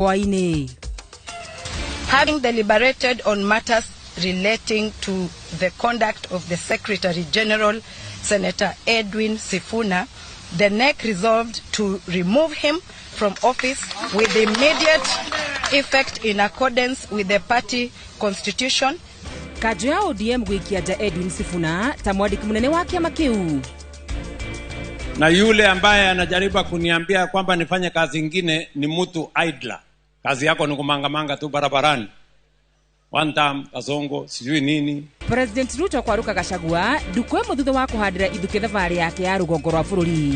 Hwaĩ-inĩ. Having deliberated on matters relating to the conduct of the Secretary General, Senator Edwin Sifuna, the NEC resolved to remove him from office with immediate effect in accordance with the party constitution. Kanjũ ya ODM gwĩkia nja Edwin Sifuna ta mwandĩki mũnene wa kĩama kĩu. Na yule ambaye anajaribu kuniambia kwamba nifanye kazi ingine ni mtu idler. Kazi yako ni kumangamanga tu barabarani. One time, Kasongo, sijui nini. President Ruto kwaruka Gachagua ndukũ ĩmwe thutha wa kũhandĩra ithukĩ thabarĩ yake ya rũgongo rwa bũrũri.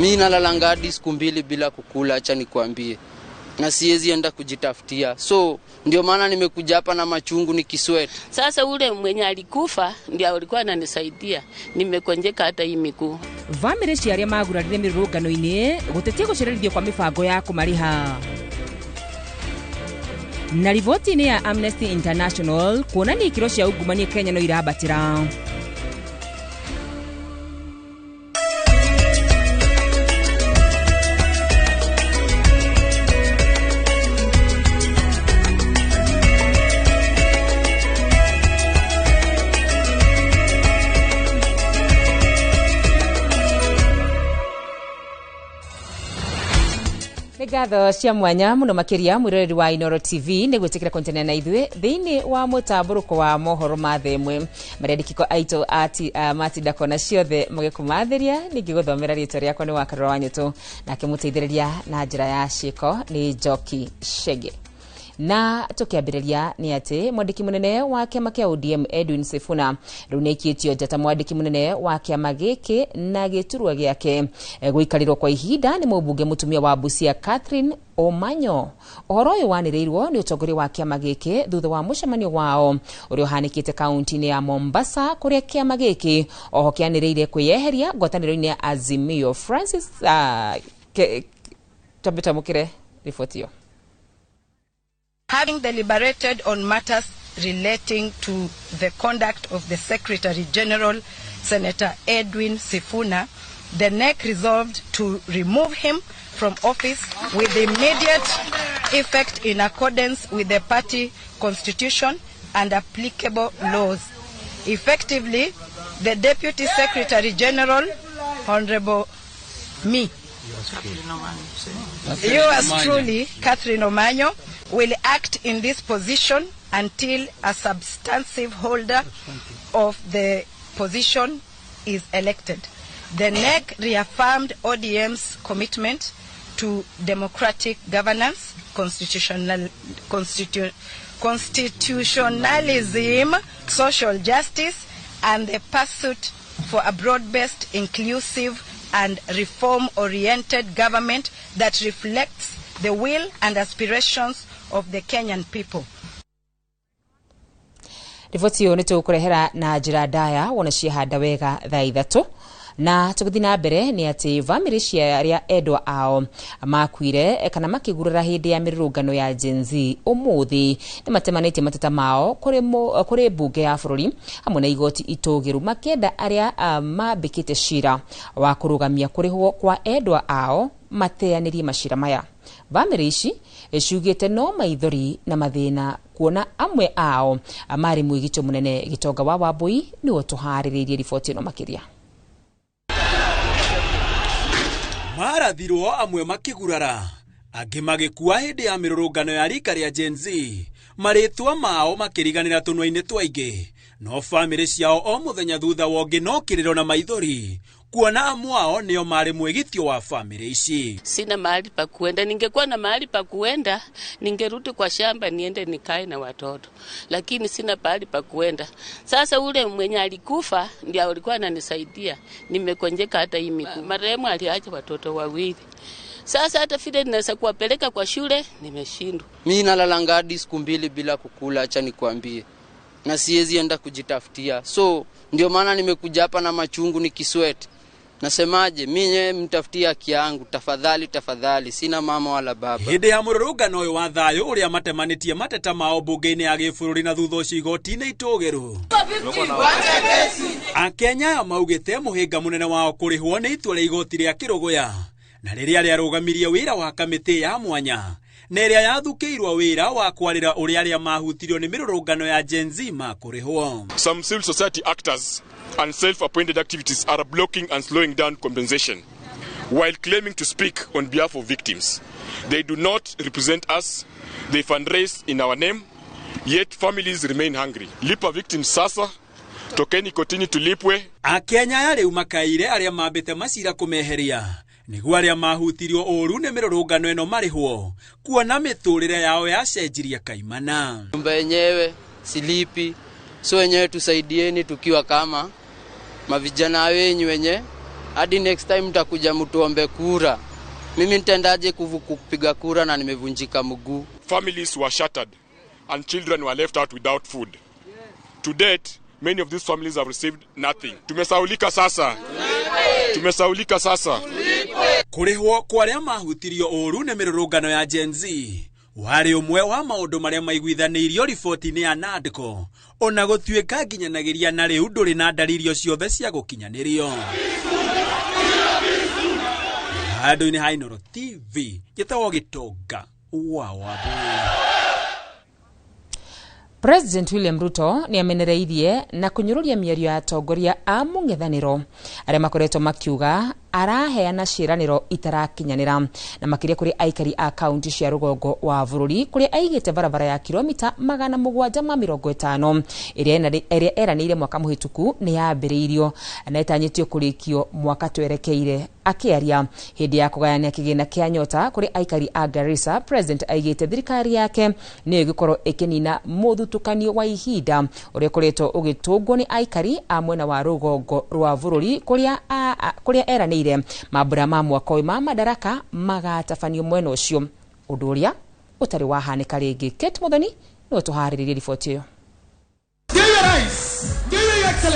Mi nalalanga hadi siku mbili bila kukula, acha nikwambie, na siwezi enda kujitafutia, so ndio maana nimekuja hapa na machungu nikisweat. Sasa ule mwenye alikufa ndio alikuwa ananisaidia, nimekonjeka hata hii miguu. Bamĩrĩ cia arĩa magurarire mĩrũrũngano-inĩ gũtetia gũcererithio kwa mĩbango ya kũmarĩha. Na riboti-inĩ ya Amnesty International kuonania ikĩro cia ungumania Kenya no irambatĩra. Nĩ ngatho cia mwanya mũno makĩria mwĩroreri wa Inooro TV nĩ gwĩtĩkĩra kũnyitanĩra na ithuĩ thĩinĩ wa mũtambũrũko wa mohoro ma thaa ĩmwe marĩa andĩkiko aitũ matinda kona ciothe magĩkũmathĩria. Ningĩ gũthomera rĩtwa rĩakwa nĩ Wakarura wa Nyũtũ, nake mũteithĩrĩria na njĩra ya ciĩko nĩ Njoki Chege. Na tũkĩambĩrĩria nĩ atĩ mwandĩki mũnene wa kĩama kĩa ODM Edwin Sifuna rĩu nĩaikĩtio nja ta mwandĩki mũnene wa kĩama gĩkĩ na gĩturwa gĩake gũikarĩrwo kwa ihinda nĩ mũmbunge mũtumia wa Busia Catherine Omanyo. Ũhoro ũyũ wanĩrĩirwo nĩ ũtongoria wa kĩama gĩkĩ thutha wa mũcemanio wao ũrĩa ũhanĩkĩte kaunti-inĩ ya Mombasa kũrĩa kĩama gĩkĩ oho kĩanĩrĩire kwĩyeheria ngwatanĩro-inĩ ya Azimio. Francis twambe twamũkĩre riboti ĩyo. Having deliberated on matters relating to the conduct of the Secretary General, Senator Edwin Sifuna, the NEC resolved to remove him from office with immediate effect in accordance with the party constitution and applicable laws. Effectively, the Deputy Secretary General, Honorable me, yours truly, Catherine Omanyo, will act in this position until a substantive holder of the position is elected. The NEC reaffirmed ODM's commitment to democratic governance, constitutionalism, social justice, and the pursuit for a broad-based, inclusive, and reform-oriented government that reflects the will and aspirations of the Kenyan people. Riboti ĩyo nĩ tũgũkũrehera na njĩra ndaya wona ciahanda wega thaa ithatũ. Na tũgĩthiĩ na mbere nĩ atĩ bamĩrĩ cia arĩa endwa ao makuire kana makĩgurara hĩndĩ ya mĩrũrũngano ya Gen Z ũmũthĩ nĩ matemanĩtie mateta mao kũrĩ mbunge ya bũrũri hamwe na igoti itũgĩru makĩenda arĩa mambĩkĩte cira wa kũrũgamia kũrĩhwo kwa endwa ao mateanĩrie macira maya. Bamĩrĩ ici ciugĩte no maithori na mathĩna kuona amwe ao marĩ mwĩgito mũnene. Gĩtonga wa Wambui nĩwe tũharĩrĩirie riboti ĩno makĩria. Marathirwo amwe makĩgurara angĩ magĩkua hĩndĩ ya mĩrũrũngano ya rika rĩa Gen Z, marĩtwa mao makĩriganĩra tũnua-inĩ twaingĩ, no bamĩrĩ ciao o mũthenya thutha wa ũngĩ no kĩrĩro na maithori kuona amwe ao nĩo marĩ mwĩgitio wa bamĩrĩ ici. Sina mahali pa kuenda. Ningekuwa na mahali pa kuenda, ningerudi kwa shamba niende nikae na watoto, lakini sina pahali pa kuenda. Sasa ule mwenye alikufa ndio alikuwa ananisaidia, nimekonjeka hata hii miguu. Marehemu aliacha watoto wawili. Sasa hata vile ninaweza kuwapeleka kwa shule nimeshindwa. Mi nalalanga hadi siku mbili bila kukula, acha nikwambie, na siwezi enda kujitafutia, so ndio maana nimekuja hapa na machungu nikisweat. Nasemaje, mi nyewe mtafutie haki yangu tafadhali, tafadhali, sina mama wala baba. Hĩndĩ ya mũrũrũngano ũyũ wa thayũ ũrĩa matemanĩtie mateta mao mbunge-inĩ ya gĩbũrũri na thutha ũcio igoti-inĩ itũgĩru, Akenya aya maugĩte mũhĩnga mũnene wao kũrĩhwo nĩ itua rĩa igoti rĩa Kĩrũgũya Na rĩrĩa rĩarũgamirie wĩra wa kamĩtĩ ya mwanya na ĩrĩa yathukĩirwo wĩra wa kwarĩra ũrĩa arĩa mahutirio nĩ mĩrũrũngano ya Gen Z makũrĩhwo. Some civil society actors and self-appointed activities are blocking and slowing down compensation while claiming to speak on behalf of victims. They do not represent us. They fundraise in our name, yet families remain hungry. Lipa victims sasa, tokeni kotini tulipwe. Akenya aya rĩu makaire arĩa mambĩte macira kũmeheria nĩguo arĩa mahutirio ũru nĩ mĩrũrũngano ĩno marĩhwo kuona mĩtũrĩre yao yacenjirie kaimana. Nyumba yenyewe silipi, so wenyewe tusaidieni tukiwa kama mavijana wenyu wenye hadi next time mtakuja mtuombe kura. Mimi nitaendaje kupiga kura na nimevunjika mguu? Families were shattered and children were left out without food. To date, many of these families have received nothing. Tumesaulika sasa. Tumesaulika sasa. Kũrĩhwo kwa arĩa mahutirio ũru nĩ mĩrũrũngano ya Gen Z warĩ ũmwe wa maũndũ marĩa maiguithanĩirio riboti-inĩ ya NADCO, ona gũtuĩka nginyanagĩria na rĩu ndũrĩ na ndariri ciothe cia gũkinyanĩrio. Handũ-inĩ ha Inooro TV, njĩtagwo Gĩtonga wa Wambui. President William Ruto nĩ amenereirie na kũnyũrũria mĩario ya atongoria a mũng'ethanĩro arĩa makoretwo makiuga araheana ciĩranĩro itarakinyanĩra, na makĩria kũrĩ aikari a kaunti cia rũgongo wa bũrũri kũrĩa aigĩte barabara ya kilomita 750 ĩrĩa eranĩire mwaka mũhĩtũku nĩ yambĩrĩirio na ĩtanyĩtio kũrĩkio mwaka twerekeire. Akĩaria hĩndĩ ya kũgayania kĩgĩna kĩa nyota kũrĩ aikari a Garissa, President aigĩte thirikari yake nĩyo ĩgũkorwo ĩkĩnina mũthutũkanio wa ihinda ũrĩa ũkoretwo ũgĩtũngwo nĩ aikari a mwena wa rũgongo rwa bũrũri kũrĩa eranĩire mambura ma mwaka ũyũ ma Madaraka magatabanio mwena ũcio, ũndũ ũrĩa ũtarĩ wahanĩka rĩngĩ. Kate Muthoni nĩwe tũharĩrĩrie riboti ĩyo.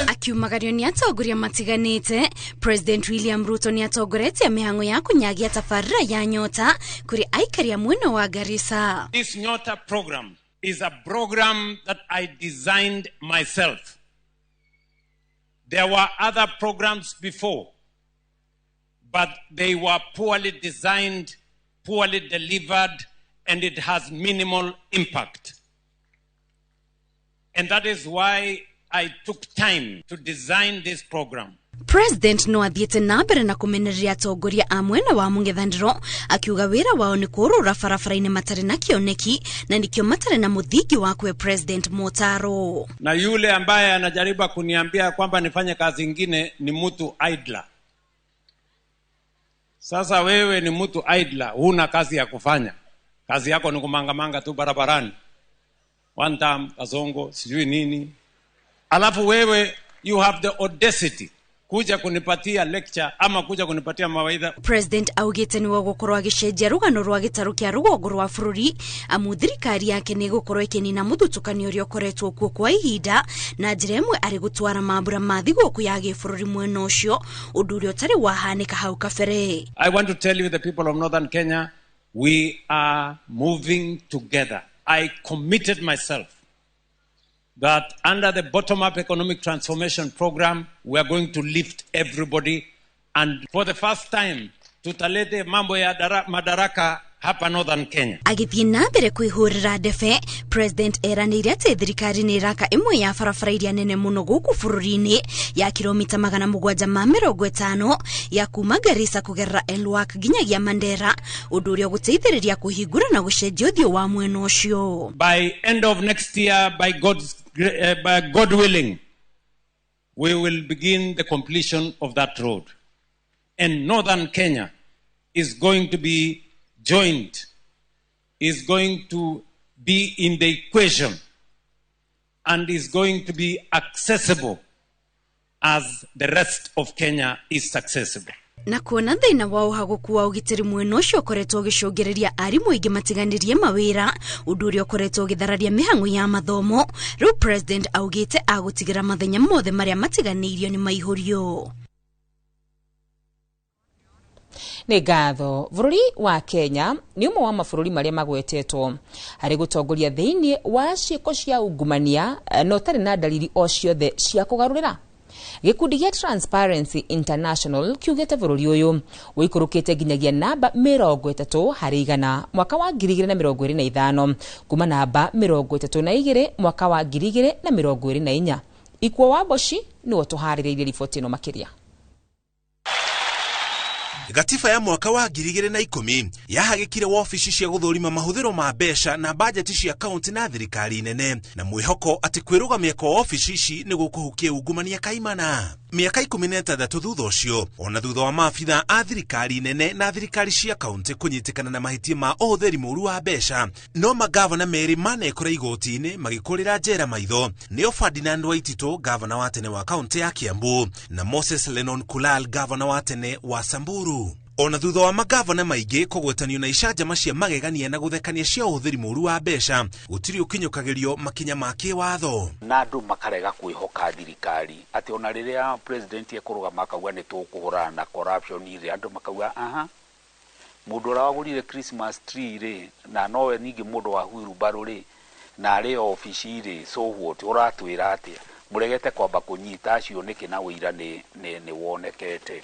Akiumagario nĩ atongoria matiganĩte, President William Ruto nĩ atongoretie mĩhang'o ya kũnyagia tabarĩra ya nyota kũrĩ aikari a mwena wa Garissa. This Nyota program is a program that I designed myself. There were other programs before, but they were poorly designed, poorly delivered, and it has minimal impact. And that is why I took time to design this program. President no athiĩte na mbere na kũmenereria atongoria a mwena wa mũng'ethanĩro akiuga wĩra wao nĩ kũũrũra barabara-inĩ matarĩ na kĩoneki na nĩkĩo matarĩ na mũthingi wa kũhe President motaro. Na yule ambaye anajaribu kuniambia kwamba nifanye kazi ingine ni mtu idler. Sasa wewe ni mtu idler, huna kazi ya kufanya. Kazi yako ni kumangamanga tu barabarani. One time, kazongo, sijui nini. Alafu wewe, you have the audacity kuja kunipatia lecture ama kuja kunipatia mawaidha. President augite niwe gukorwo agicenjia rugano rwa gitaru kia rugongo rwa bururi amu thirikari yake ni gukorwo ikinina muthutũkanio ũrĩa ũkoretwo kuo kwa ihinda na njĩra ĩmwe arĩ gũtwara mambura ma thigũkũ ya gĩbũrũri mwena ũcio, ũndũ ũrĩa ũtarĩ wahanĩka hau kabere. I want to tell you, the people of Northern Kenya, we are moving together. I committed myself that under the bottom-up economic transformation program, we are going to lift everybody. And for the first time, tutalete mambo ya madaraka hapa Northern Kenya. Agĩthiĩ na mbere kwĩhũrĩra ndebe, President eranĩire atĩ thirikari nĩ ĩraka ĩmwe ya barabara iria nene mũno gũkũ bũrũri-inĩ ya kilomita 750 ya kuma Garissa kũgerera Elwak nginyagia Mandera, ũndũ ũrĩa ũgũteithĩrĩria kũhingũra na gũcenjia ũthiũ wa mwena ũcio. By end of next year, by God willing, we will begin the completion of that road. And Northern Kenya is going to be joined, is going to be in the equation, and is going to be accessible as the rest of Kenya is accessible. Na kuona thĩna wa ũhagũku wa ũgitĩri mwena ũcio ũkoretwo ũgĩcũngĩrĩria arimũ aingĩ matiganĩrie mawĩra, ũndũ ũrĩa ũkoretwo ũgĩthararia mĩhang'o ya mathomo, rĩu President augĩte agũtigĩra mathenya mothe marĩa matiganĩirio nĩ maihũrio. Nĩ ngatho. Bũrũri wa Kenya nĩ ũmwe wa mabũrũri marĩa magwetetwo harĩ gũtongoria thĩinĩ wa ciĩko cia ungumania na ũtarĩ na dalili o ciothe cia kũgarũrĩra. Gĩkundi gĩa Transparency International kiugĩte bũrũri ũyũ ũikũrũkĩte nginyagia namba 30 harĩ igana mwaka wa 2025, kuma namba 32 mwaka wa 2024. Ikuo wa Mboci nĩwe tũharĩrĩirie riboti ĩno makĩria. Gatiba ya mwaka wa 2010 yahagĩkire wobici cia gũthũrima mahũthĩro ma mbeca na bajeti cia kaunti na thirikari nene, na mwĩhoko atĩ kwĩrũgamia kwa wobici ici nĩ gũkũhukia ungumania kaimana. Mĩaka 16 thutha ũcio, ona thutha wa maabitha a thirikari nene na thirikari cia kaunti kũnyitĩkana na mahĩtia ma ũhũthĩri mũru wa mbeca, no magavana merĩ manekora igoti-inĩ magĩkũrĩra njera maitho, nĩo Ferdinand Waititũ, gavana wa tene wa kaunti ya Kiambu, na Moses Lennon Kulal, gavana wa tene wa Samburu. Ona thutha wa magavana maingĩ kũgwetanio na icanjama cia magegania na gũthekania cia ũhũthĩri mũru wa mbeca, gũtirĩ ũkinyũkagĩrio makinya ma kĩwatho. Na andũ makarega kwĩhoka thirikari, atĩ ona rĩrĩa president ekũrũgama akauga nĩ tũkũhũrana na corruption rĩ, andũ makauga, aha, mũndũ ũrĩa wagũrire Christmas tree rĩ, na nowe ningĩ mũndũ wa wheelbarrow rĩ, na arĩ obici rĩ, so what, ũratwĩra atĩa? Mũregete kwamba kũnyita acio nĩkĩ na ũira nĩ wonekete?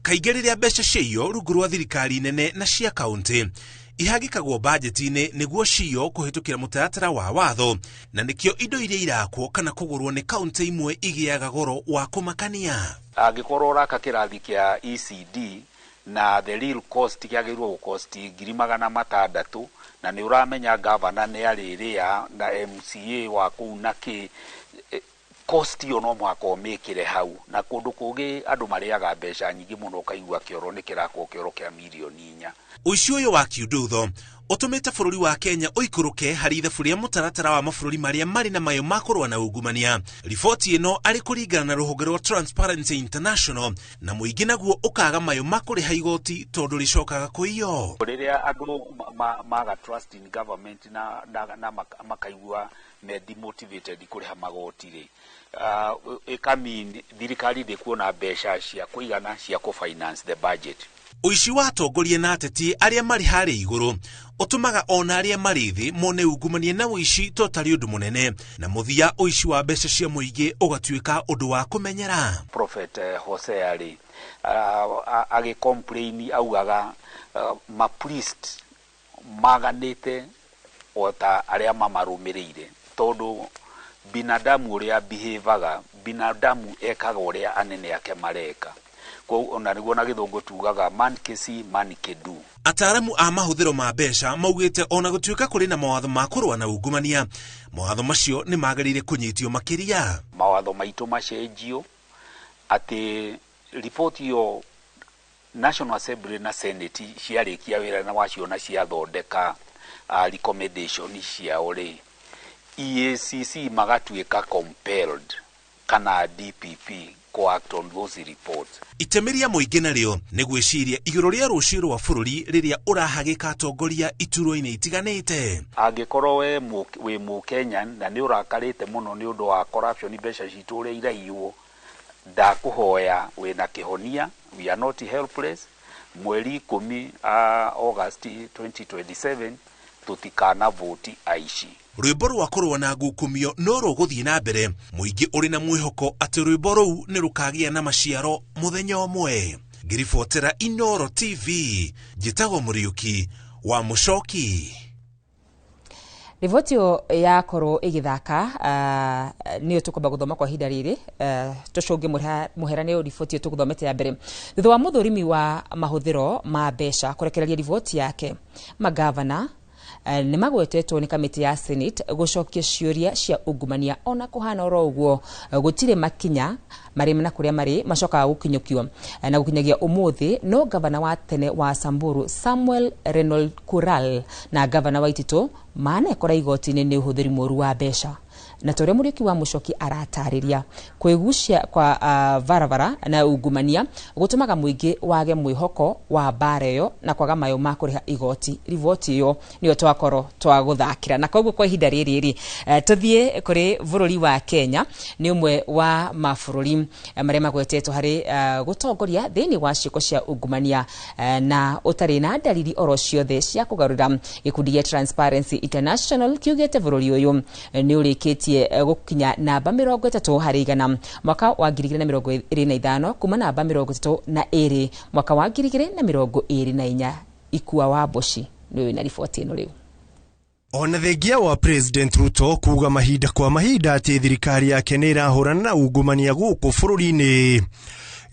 Kaingĩ rĩrĩa mbeca ciaiywo rungu rwa thirikari nene na cia kaunti ihangĩkagwo bajeti-inĩ nĩguo ciyo kũhĩtũkĩra mũtaratara wa watho, na nĩkĩo indo iria irakwo kana kũgũrwo nĩ kaunti imwe igĩaga goro wa kũmakania. Angĩkorwo ũraka kĩrathi kĩa ECD na the real cost kĩagĩrĩirwo gũkosti 600,000, na nĩ ũramenya gavana nĩ arĩrĩa na MCA wa kũu na kĩ, cost ĩyo no mũhaka ũmĩkĩre hau. Na kũndũ kũngĩ andũ marĩaga mbeca nyingĩ mũno, ũkaigua kĩoro nĩ kĩrakwo, kĩoro kĩa mirioni 4. Ũici ũyũ wa kiundutho ũtũmĩte bũrũri wa Kenya ũikũrũke harĩ ithabu rĩa mũtaratara wa mabũrũri marĩa marĩ na mayo ma kũrũa na ungumania. Riboti ĩno arĩ kũringana na rũhonge rwa Transparency International, na mũingĩ naguo ũkaga mayo ma kũrĩha igoti tondũ rĩcokaga kũiywo. Rĩrĩa andũ maga trust in government na makaigua me demotivated kũrĩha magoti rĩ, ĩkamean thirikari ndĩkuona mbeca cia kũigana cia kũ-finance the budget. Ũici wa atongoria na ateti arĩa marĩ harĩa igũrũ ũtũmaga ona arĩa marĩ thĩ mone ungumania na ũici to tarĩ ũndũ mũnene, na mũthia ũici wa mbeca cia mũingĩ ũgatuĩka ũndũ wa kũmenyera. Prophet Hosea rĩ, agĩ-complain augaga ma-priest maganĩte o ta arĩa mamarũmĩrĩire, tondũ binadamu ũrĩa behaviaga, binadamu ekaga ũrĩa anene ake mareka. Koguo ona nĩguo na Gĩthũngũ tugaga, "Man can see, man can do." Ataaramu a mahũthĩro ma mbeca maugĩte ona gũtuĩka kũrĩ na mawatho ma kũrũa na ungumania, mawatho macio nĩ magĩrĩire kũnyitio makĩria. Mawatho maitũ macenjio atĩ riboti ĩyo National Assembly na Senate ciarĩkia wĩra na waciona ciathondeka recommendation ciao rĩ, EACC magatuĩka compelled kana DPP co act on those reports. Itemi rĩa mũingĩ narĩo nĩ gwĩciria igũrũ rĩa rũciũ rwa bũrũri rĩrĩa ũrahagĩka atongoria iturwa-inĩ itiganĩte. Angĩkorwo we wĩ Mũkenya na nĩ ũrakarĩte mũno nĩ ũndũ wa corruption, mbeca citũ ũrĩa iraiywo, ndakũhoya, wĩna kĩhonia. We are not helpless. Mweri 10 August 2027, tũtikana voti aici. Rwĩmbo rwa kũrũa na ngukumio no rũgũthiĩ na mbere, mũingĩ ũrĩ na mwĩhoko atĩ rwĩmbo rũu nĩ rũkagĩa na maciaro mũthenya ũmwe. Ngĩribotera Inoro TV, njĩtagwo Mũriũki wa Mũcoki. Riboti ĩyo yakorwo ĩgĩthaka nĩyo tũkwamba gũthoma kwa ihinda rĩrĩ, tũcũnge mũhera. Nĩyo riboti ĩyo tũgũthomete ya mbere thutha wa mũthũrimi wa mahũthĩro ma mbeca kũrekereria riboti yake. Magavana nĩ magwetetwo nĩ kamĩtĩ ya Senate gũcokia ciũria cia ungumania. Ona kũhana oro ũguo, gũtirĩ makinya marĩ na kũrĩa marĩ macokaga gũkinyũkio. Na gũkinyagia ũmũthĩ, no gavana wa tene wa Samburu Samuel Reynold Kural na gavana Waititũ manekora igoti-inĩ nĩ ũhũthĩri mũru wa mbeca. Na ta ũrĩa Mũriũki wa Mũcoki aratarĩria, kwĩgucia kwa barabara na ungumania gũtũmaga mũingĩ wage mwĩhoko wa mbara ĩyo na kwaga mayo ma kũrĩha igoti. Riboti ĩyo nĩyo twakorwo twagũthakĩra. Na koguo kwa ihinda rĩrĩ rĩ, tũthiĩ kũrĩ bũrũri wa Kenya. Nĩ ũmwe wa mabũrũri marĩa magwetetwo harĩ gũtongoria thĩinĩ wa ciĩko cia ungumania, na ũtarĩ na dalili oro ciothe cia kũgarũra. Gĩkundi gĩa Transparency International kiugĩte bũrũri ũyũ nĩ ũrĩkĩtie Ĩikũrũkĩtie gũkinya namba 30% mwaka wa 2025 kuma namba 32 mwaka wa 2024. Ikua wa Mboci nĩwe na riboti ĩno rĩu. Ona thengia wa President Ruto kuga mahinda kwa mahinda atĩ thirikari yake nĩ ĩrahũrana na ungumania gũkũ bũrũri-inĩ,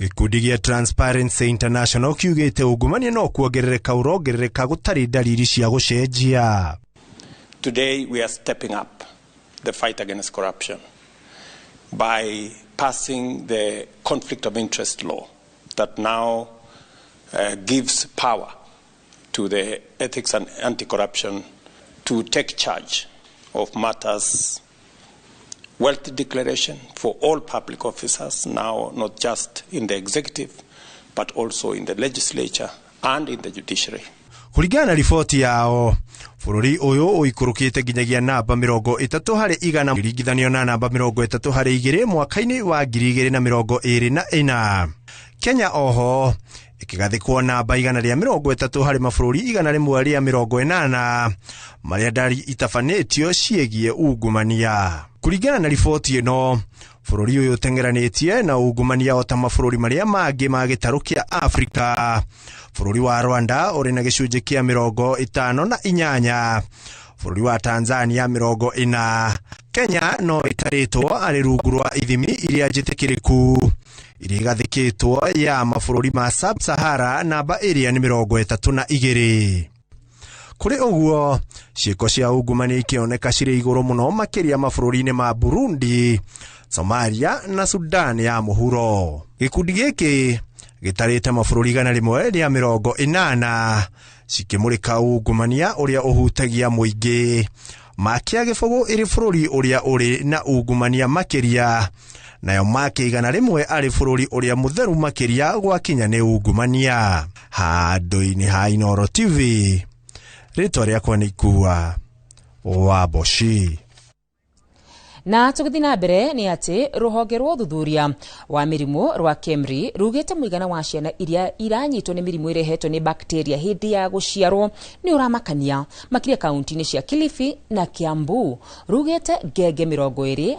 gĩkundi gĩa Transparency International kiugĩte ungumania no kuongerereka ũrongerereka gũtarĩ dalili cia gũcenjia. Today we are stepping up the fight against corruption by passing the conflict of interest law that now gives power to the Ethics and Anti-Corruption to take charge of matters wealth declaration for all public officers, now not just in the executive but also in the legislature and in the judiciary. Kũringana na riboti yao, bũrũri ũyũ ũikũrũkĩte nginyagia namba 30% iringithanio na namba 32 mwaka-inĩ wa 2024. Kenya oho ĩkĩgathĩkwo namba 130 harĩ mabũrũri 180 marĩa ndari itabanĩtio ciĩgiĩ ungumania. Kũringana na riboti ĩno, bũrũri ũyũ ũteng'eranĩtie na ungumania o ta mabũrũri marĩa mangĩ ma gĩtarũ kĩa Afrika. Bũrũri wa Rwanda ũrĩ na gĩcunjĩ kĩa 58, bũrũri wa Tanzania 40. Kenya no ĩtarĩtwo arĩ rungu rwa ithimi iria njĩtĩkĩrĩku iria igathĩkĩtwo ya mabũrũri ma Sub-Sahara, namba ĩrĩa nĩ 32. Kũrĩ ũguo, ciĩko cia ungumania ikĩoneka cirĩ igũrũ mũno makĩria mabũrũri-inĩ ma Burundi, Somalia na Sudan ya mũhuro. Gĩkundi gĩkĩ gĩtarĩte mabũrũri 180 cikĩmũrĩka ungumania ũrĩa ũhutagia mũingĩ. Makia gĩbũgũ ĩrĩ bũrũri ũrĩa ũrĩ na ungumania makĩria, nayo make 100 arĩ bũrũri ũrĩa mũtheru makĩria gwakinya nĩ ungumania. Handũ-inĩ ha Inooro TV, rĩtwa rĩakwa nĩ Ikua wa Mboci. Na tũgĩthiĩ na mbere nĩ atĩ rũhonge rwa ũthuthuria wa mĩrimũ rwa KEMRI rugĩte mũigana wa ciana iria iranyitwo nĩ mĩrimũ ĩrehetwo nĩ bakteria hĩndĩ ya gũciarwo nĩ ũramakania makĩria kaunti-inĩ cia Kilifi na Kiambu. Rugĩte ngenge 20%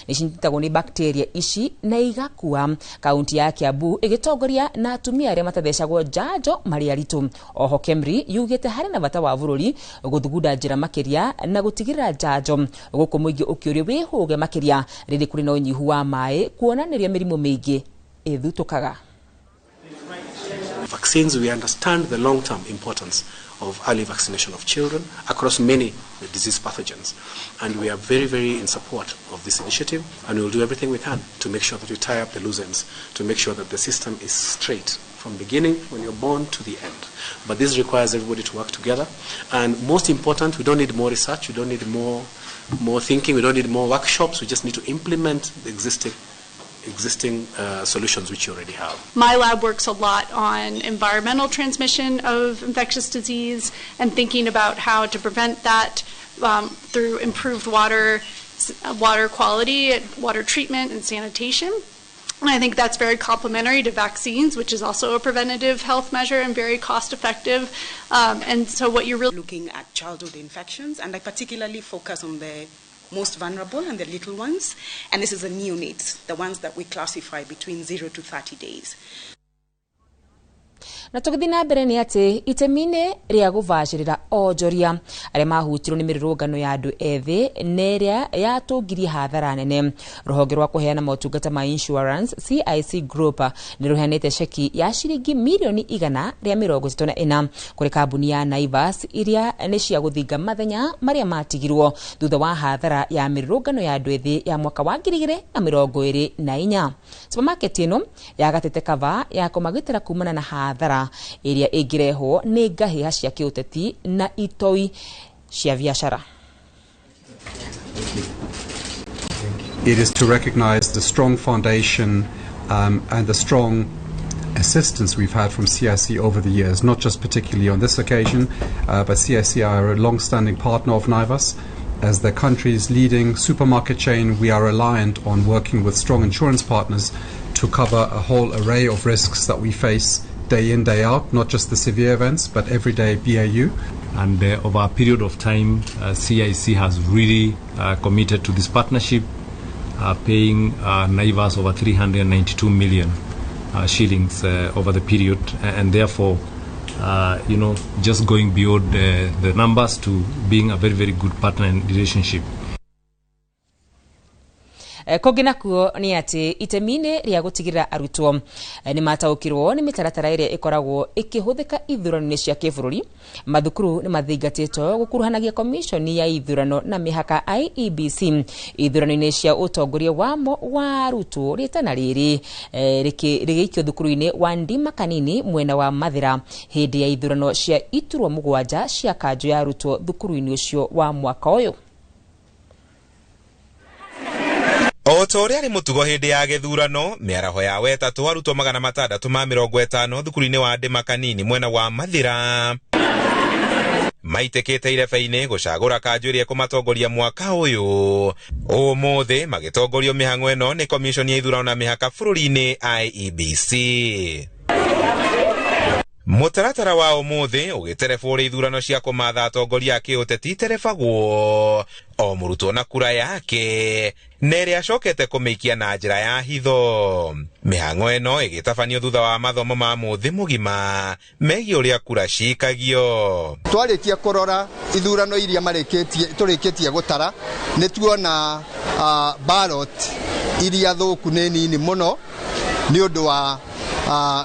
nĩ cinyitagwo nĩ bakteria ici na igakua. Kaunti ya Kiambu ĩgĩtongoria na atumia arĩa matathecagwo njanjo marĩ aritũ. Oho KEMRI yugĩte harĩ na bata wa bũrũri gũthugunda njĩra makĩria na gũtigĩrĩra njanjo gũkũ mũingĩ ũkĩũrio wĩhũge makĩria rĩrĩ kũrĩ na ũnyihu wa maĩ kuonanĩria mĩrimũ mĩingĩ ĩthutũkaga. Vaccines, we understand the long-term importance of early vaccination of children across many disease pathogens, and we are very, very in support of this initiative, and we will do everything we can to make sure that we tie up the loose ends, to make sure that the system is straight from beginning, when you're born, to the end. But this requires everybody to work together, and most important, we don't need more research, we don't need more thinking, we don't need more workshops, we just need to implement the existing solutions which you already have. My lab works a lot on environmental transmission of infectious disease and thinking about how to prevent that through improved water quality, water treatment, and sanitation. And I think that's very complementary to vaccines, which is also a preventative health measure and very cost effective. And so what you're really looking at childhood infections, and I particularly focus on the most vulnerable and the little ones, and this is the neonates, the ones that we classify between 0 to 30 days. Na tũgĩthiĩ na mbere nĩ atĩ itemi-inĩ rĩa gũbacĩrĩra onjoria arĩa mahutirwo nĩ mĩrũrũngano ya andũ ethĩ na ĩrĩa yatũngirie hathara nene. Rũhonge rwa kũheana motungata ma insurance CIC Group nĩ rũheanĩte ceki ya ciringi mirioni 134 kũrĩ kambuni ya Naivas iria nĩ cia gũthinga mathenya marĩa matigirwo thutha wa hathara ya mĩrũrũngano ya andũ ethĩ ya mwaka wa 2024. Supermarket ĩno yagatĩte kava ya kũmagitĩra kumana na hathara ĩrĩa ĩngĩrehwo nĩ ngahĩha cia kĩũteti na itoi cia biacara. It is to recognize the strong foundation and the strong assistance we've had from CIC over the years, not just particularly on this occasion, but CIC are a long-standing partner of Naivas. As the country's leading supermarket chain, we are reliant on working with strong insurance partners to cover a whole array of risks that we face day in, day out, not just the severe events, but everyday BAU. And over a period of time, CIC has really committed to this partnership, paying Naivas over 392 million shillings over the period, and therefore, just going beyond the numbers to being a very, very good partner in relationship. Kũngĩ nakuo nĩ atĩ itemi-inĩ rĩa gũtigĩrĩra arutwo nĩ mataũkĩrwo nĩ mĩtaratara ĩrĩa ĩkoragwo ĩkĩhũthĩka ithurano-inĩ cia kĩbũrũri, mathukuru nĩ mathingatĩtwo gũkuruhanagia komishoni ya ithurano na mĩhaka IEBC ithurano-inĩ cia ũtongoria wamo wa arutwo. Rĩtana rĩrĩ rĩgĩikio thukuru-inĩ wa Ndima Kanini mwena wa Mathĩra hĩndĩ ya ithurano cia iturwa 7 cia kanjũ ya arutwo thukuru-inĩ ũcio wa mwaka ũyũ. O ta ũrĩa arĩ mũtugo hĩndĩ ya gĩthurano, mĩaraho ya wetatũ arutwo 650 thukuru-inĩ wa Ndima Kanini mwena wa Mathĩra maitĩkĩte irebe-inĩ gũcagũra kanjũ ĩrĩa ĩkũmatongoria mwaka ũyũ. Ũmũthĩ magĩtongorio mĩhang'o ĩno nĩ komishoni ya ithurano na mĩhaka bũrũri-inĩ IEBC. Mũtaratara wa ũmũthĩ ũgĩterebwo ũrĩa ithurano cia kũmatha atongoria a kĩũteti iterebagwo, o mũrutwo na kura yake na ĩrĩa acokete kũmĩikia na njĩra ya hitho. Mĩhang'o ĩno ĩgĩtabanio thutha wa mathomo ma mũthĩ mũgima megiĩ ũrĩa kura cikagio. Twarĩkia kũrora ithurano iria marĩkĩtie tũrĩkĩtie gũtara, nĩ tuona ballot iria thũku nĩ nini mũno nĩ ũndũ wa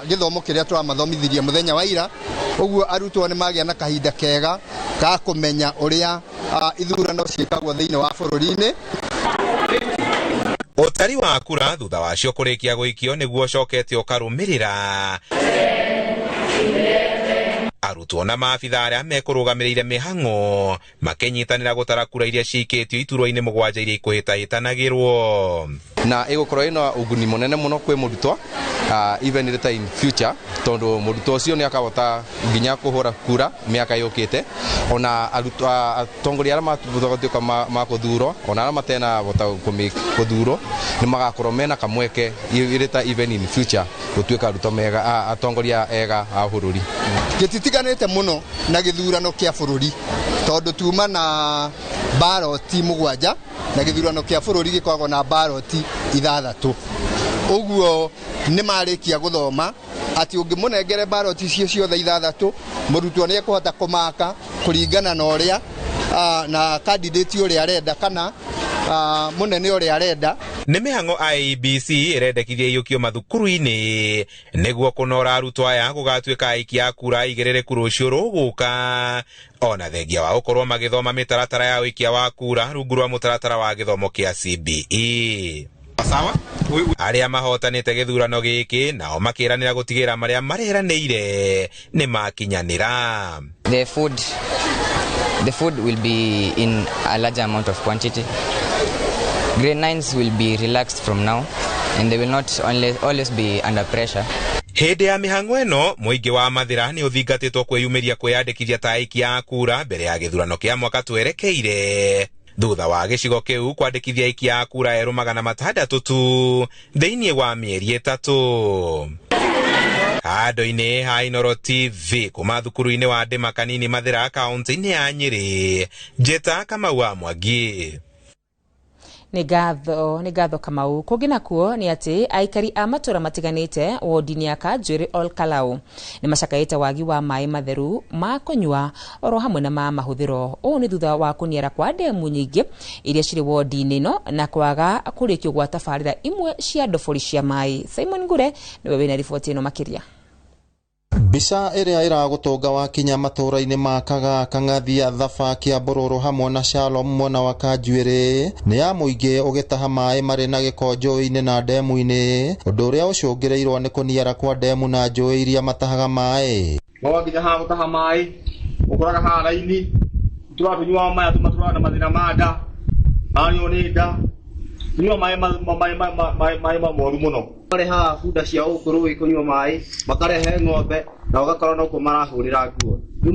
gĩthomo kĩrĩa tũramathomithirie mũthenya wa ira. Ũguo arutwo nĩ magĩa na kahinda kega ga kũmenya ũrĩa ithurano ciĩkagwo thĩinĩ wa bũrũri-inĩ. Ũtari wa kura thutha wacio kũrĩkia gũikio nĩguo ũcokete ũkarũmĩrĩra. Arutwo na maabitha arĩa mekũrũgamĩrĩire mĩhang'o makĩnyitanĩra gũtara kura iria cikĩtio iturwa-inĩ 7 iria ikũhĩtahĩtanagĩrwo. Na ĩgũkorwo ĩna ũguni mũnene mũno kwĩ mũrutwo, even later in future, tondũ mũrutwo ũcio nĩ akahota nginya kũhũra kura mĩaka yũkĩte. Ona arutwo atongoria arĩa magatuĩka ma kũthurwo, ona arĩa matenahota kũthurwo, nĩ magakorwo mena kamweke later even in future gũtuĩka arutwo mega, atongoria ega a bũrũri. Gĩtitiganĩte mũno na gĩthurano kĩa bũrũri tondũ tuma na baroti 7 na gĩthurano kĩa bũrũri gĩkoragwo na baroti 6. Ũguo nĩ marĩkia gũthoma atĩ ũngĩmũnengere baroti icio ciothe 6, mũrutwo nĩ ekũhota kũmaka kũringana na ũrĩa na candidate ũrĩa arenda kana mũnene ũrĩa arenda. Nĩ mĩhang'o IEBC ĩrendekithia iyũkio mathukuru-inĩ nĩguo kũnora arutwo aya gũgatuĩka aikia a kura aigĩrĩrĩku rũciũ rũgũka, ona thengia wa gũkorwo magĩthoma mĩtaratara ya ũikia wa kura rungu rwa mũtaratara wa gĩthomo kĩa CBE. Arĩa mahotanĩte gĩthurano gĩkĩ nao makĩranĩra gũtigĩrĩra marĩa mareranĩire nĩ makinyanĩra. The food will be in a larger amount of quantity. Grade 9s will be relaxed from now and they will not always be under pressure. Hĩndĩ ya mĩhang'o ĩno mũingĩ wa Mathĩra nĩ ũthingatĩtwo kwĩyumĩria kwĩyandĩkithia ta aikia a kura mbere ya gĩthurano kĩa mwaka twerekeire, thutha wa gĩcigo kĩu kwandĩkithia aikia a kura erũ 600 tu thĩinĩ wa mĩeri 3. Handũ-inĩ ha Inooro TV kuma thukuru-inĩ wa Ndima Kanini Mathĩra kaunti-inĩ ya Nyĩrĩ, Njĩta Kamau wa Mwangi. Nĩ ngatho Kamau. Kũngĩ nakuo nĩ atĩ aikari a matũra matiganĩte wodi-inĩ ya Kanjuĩrĩ Ol Kalou nĩ macakaĩte wagi wa maĩ matheru ma kũnyua oro hamwe na ma mahũthĩro. Ũũ nĩ thutha wa kũniara kwa ndemu nyingĩ iria cirĩ wodi-inĩ ĩno na kwaga kũrĩkio gwa tabarĩra imwe cia ndobori cia maĩ. Simon Ngure nĩwe wĩna riboti ĩno makĩria. Mbica ĩrĩa ĩragũtũnga wakinya matũra-inĩ ma Kagaa, Kang'athia, Thaba, Kĩambururu hamwe na Shalom mwena wa Kanjuĩrĩ nĩ ya mũingĩ ũgĩtaha maĩ marĩ na gĩko njũĩ-inĩ na ndemu-inĩ, ũndũ ũrĩa ũcũngĩrĩirwo nĩ kũniara kwa ndemu na njũĩ iria matahaga maĩ. Wakinya haha gũtaha maĩ ũkoraga haha raini tũratũnyua maya tũmatũraga na mathĩna ma nda, ario nĩ nda, tũnyua maĩ moru mũno. Marehaga bunda cia gũkũ rũĩ kũnyua maĩ, makarehe ng'ombe na ũgakora nokuo marahũrĩra nguo. Rĩu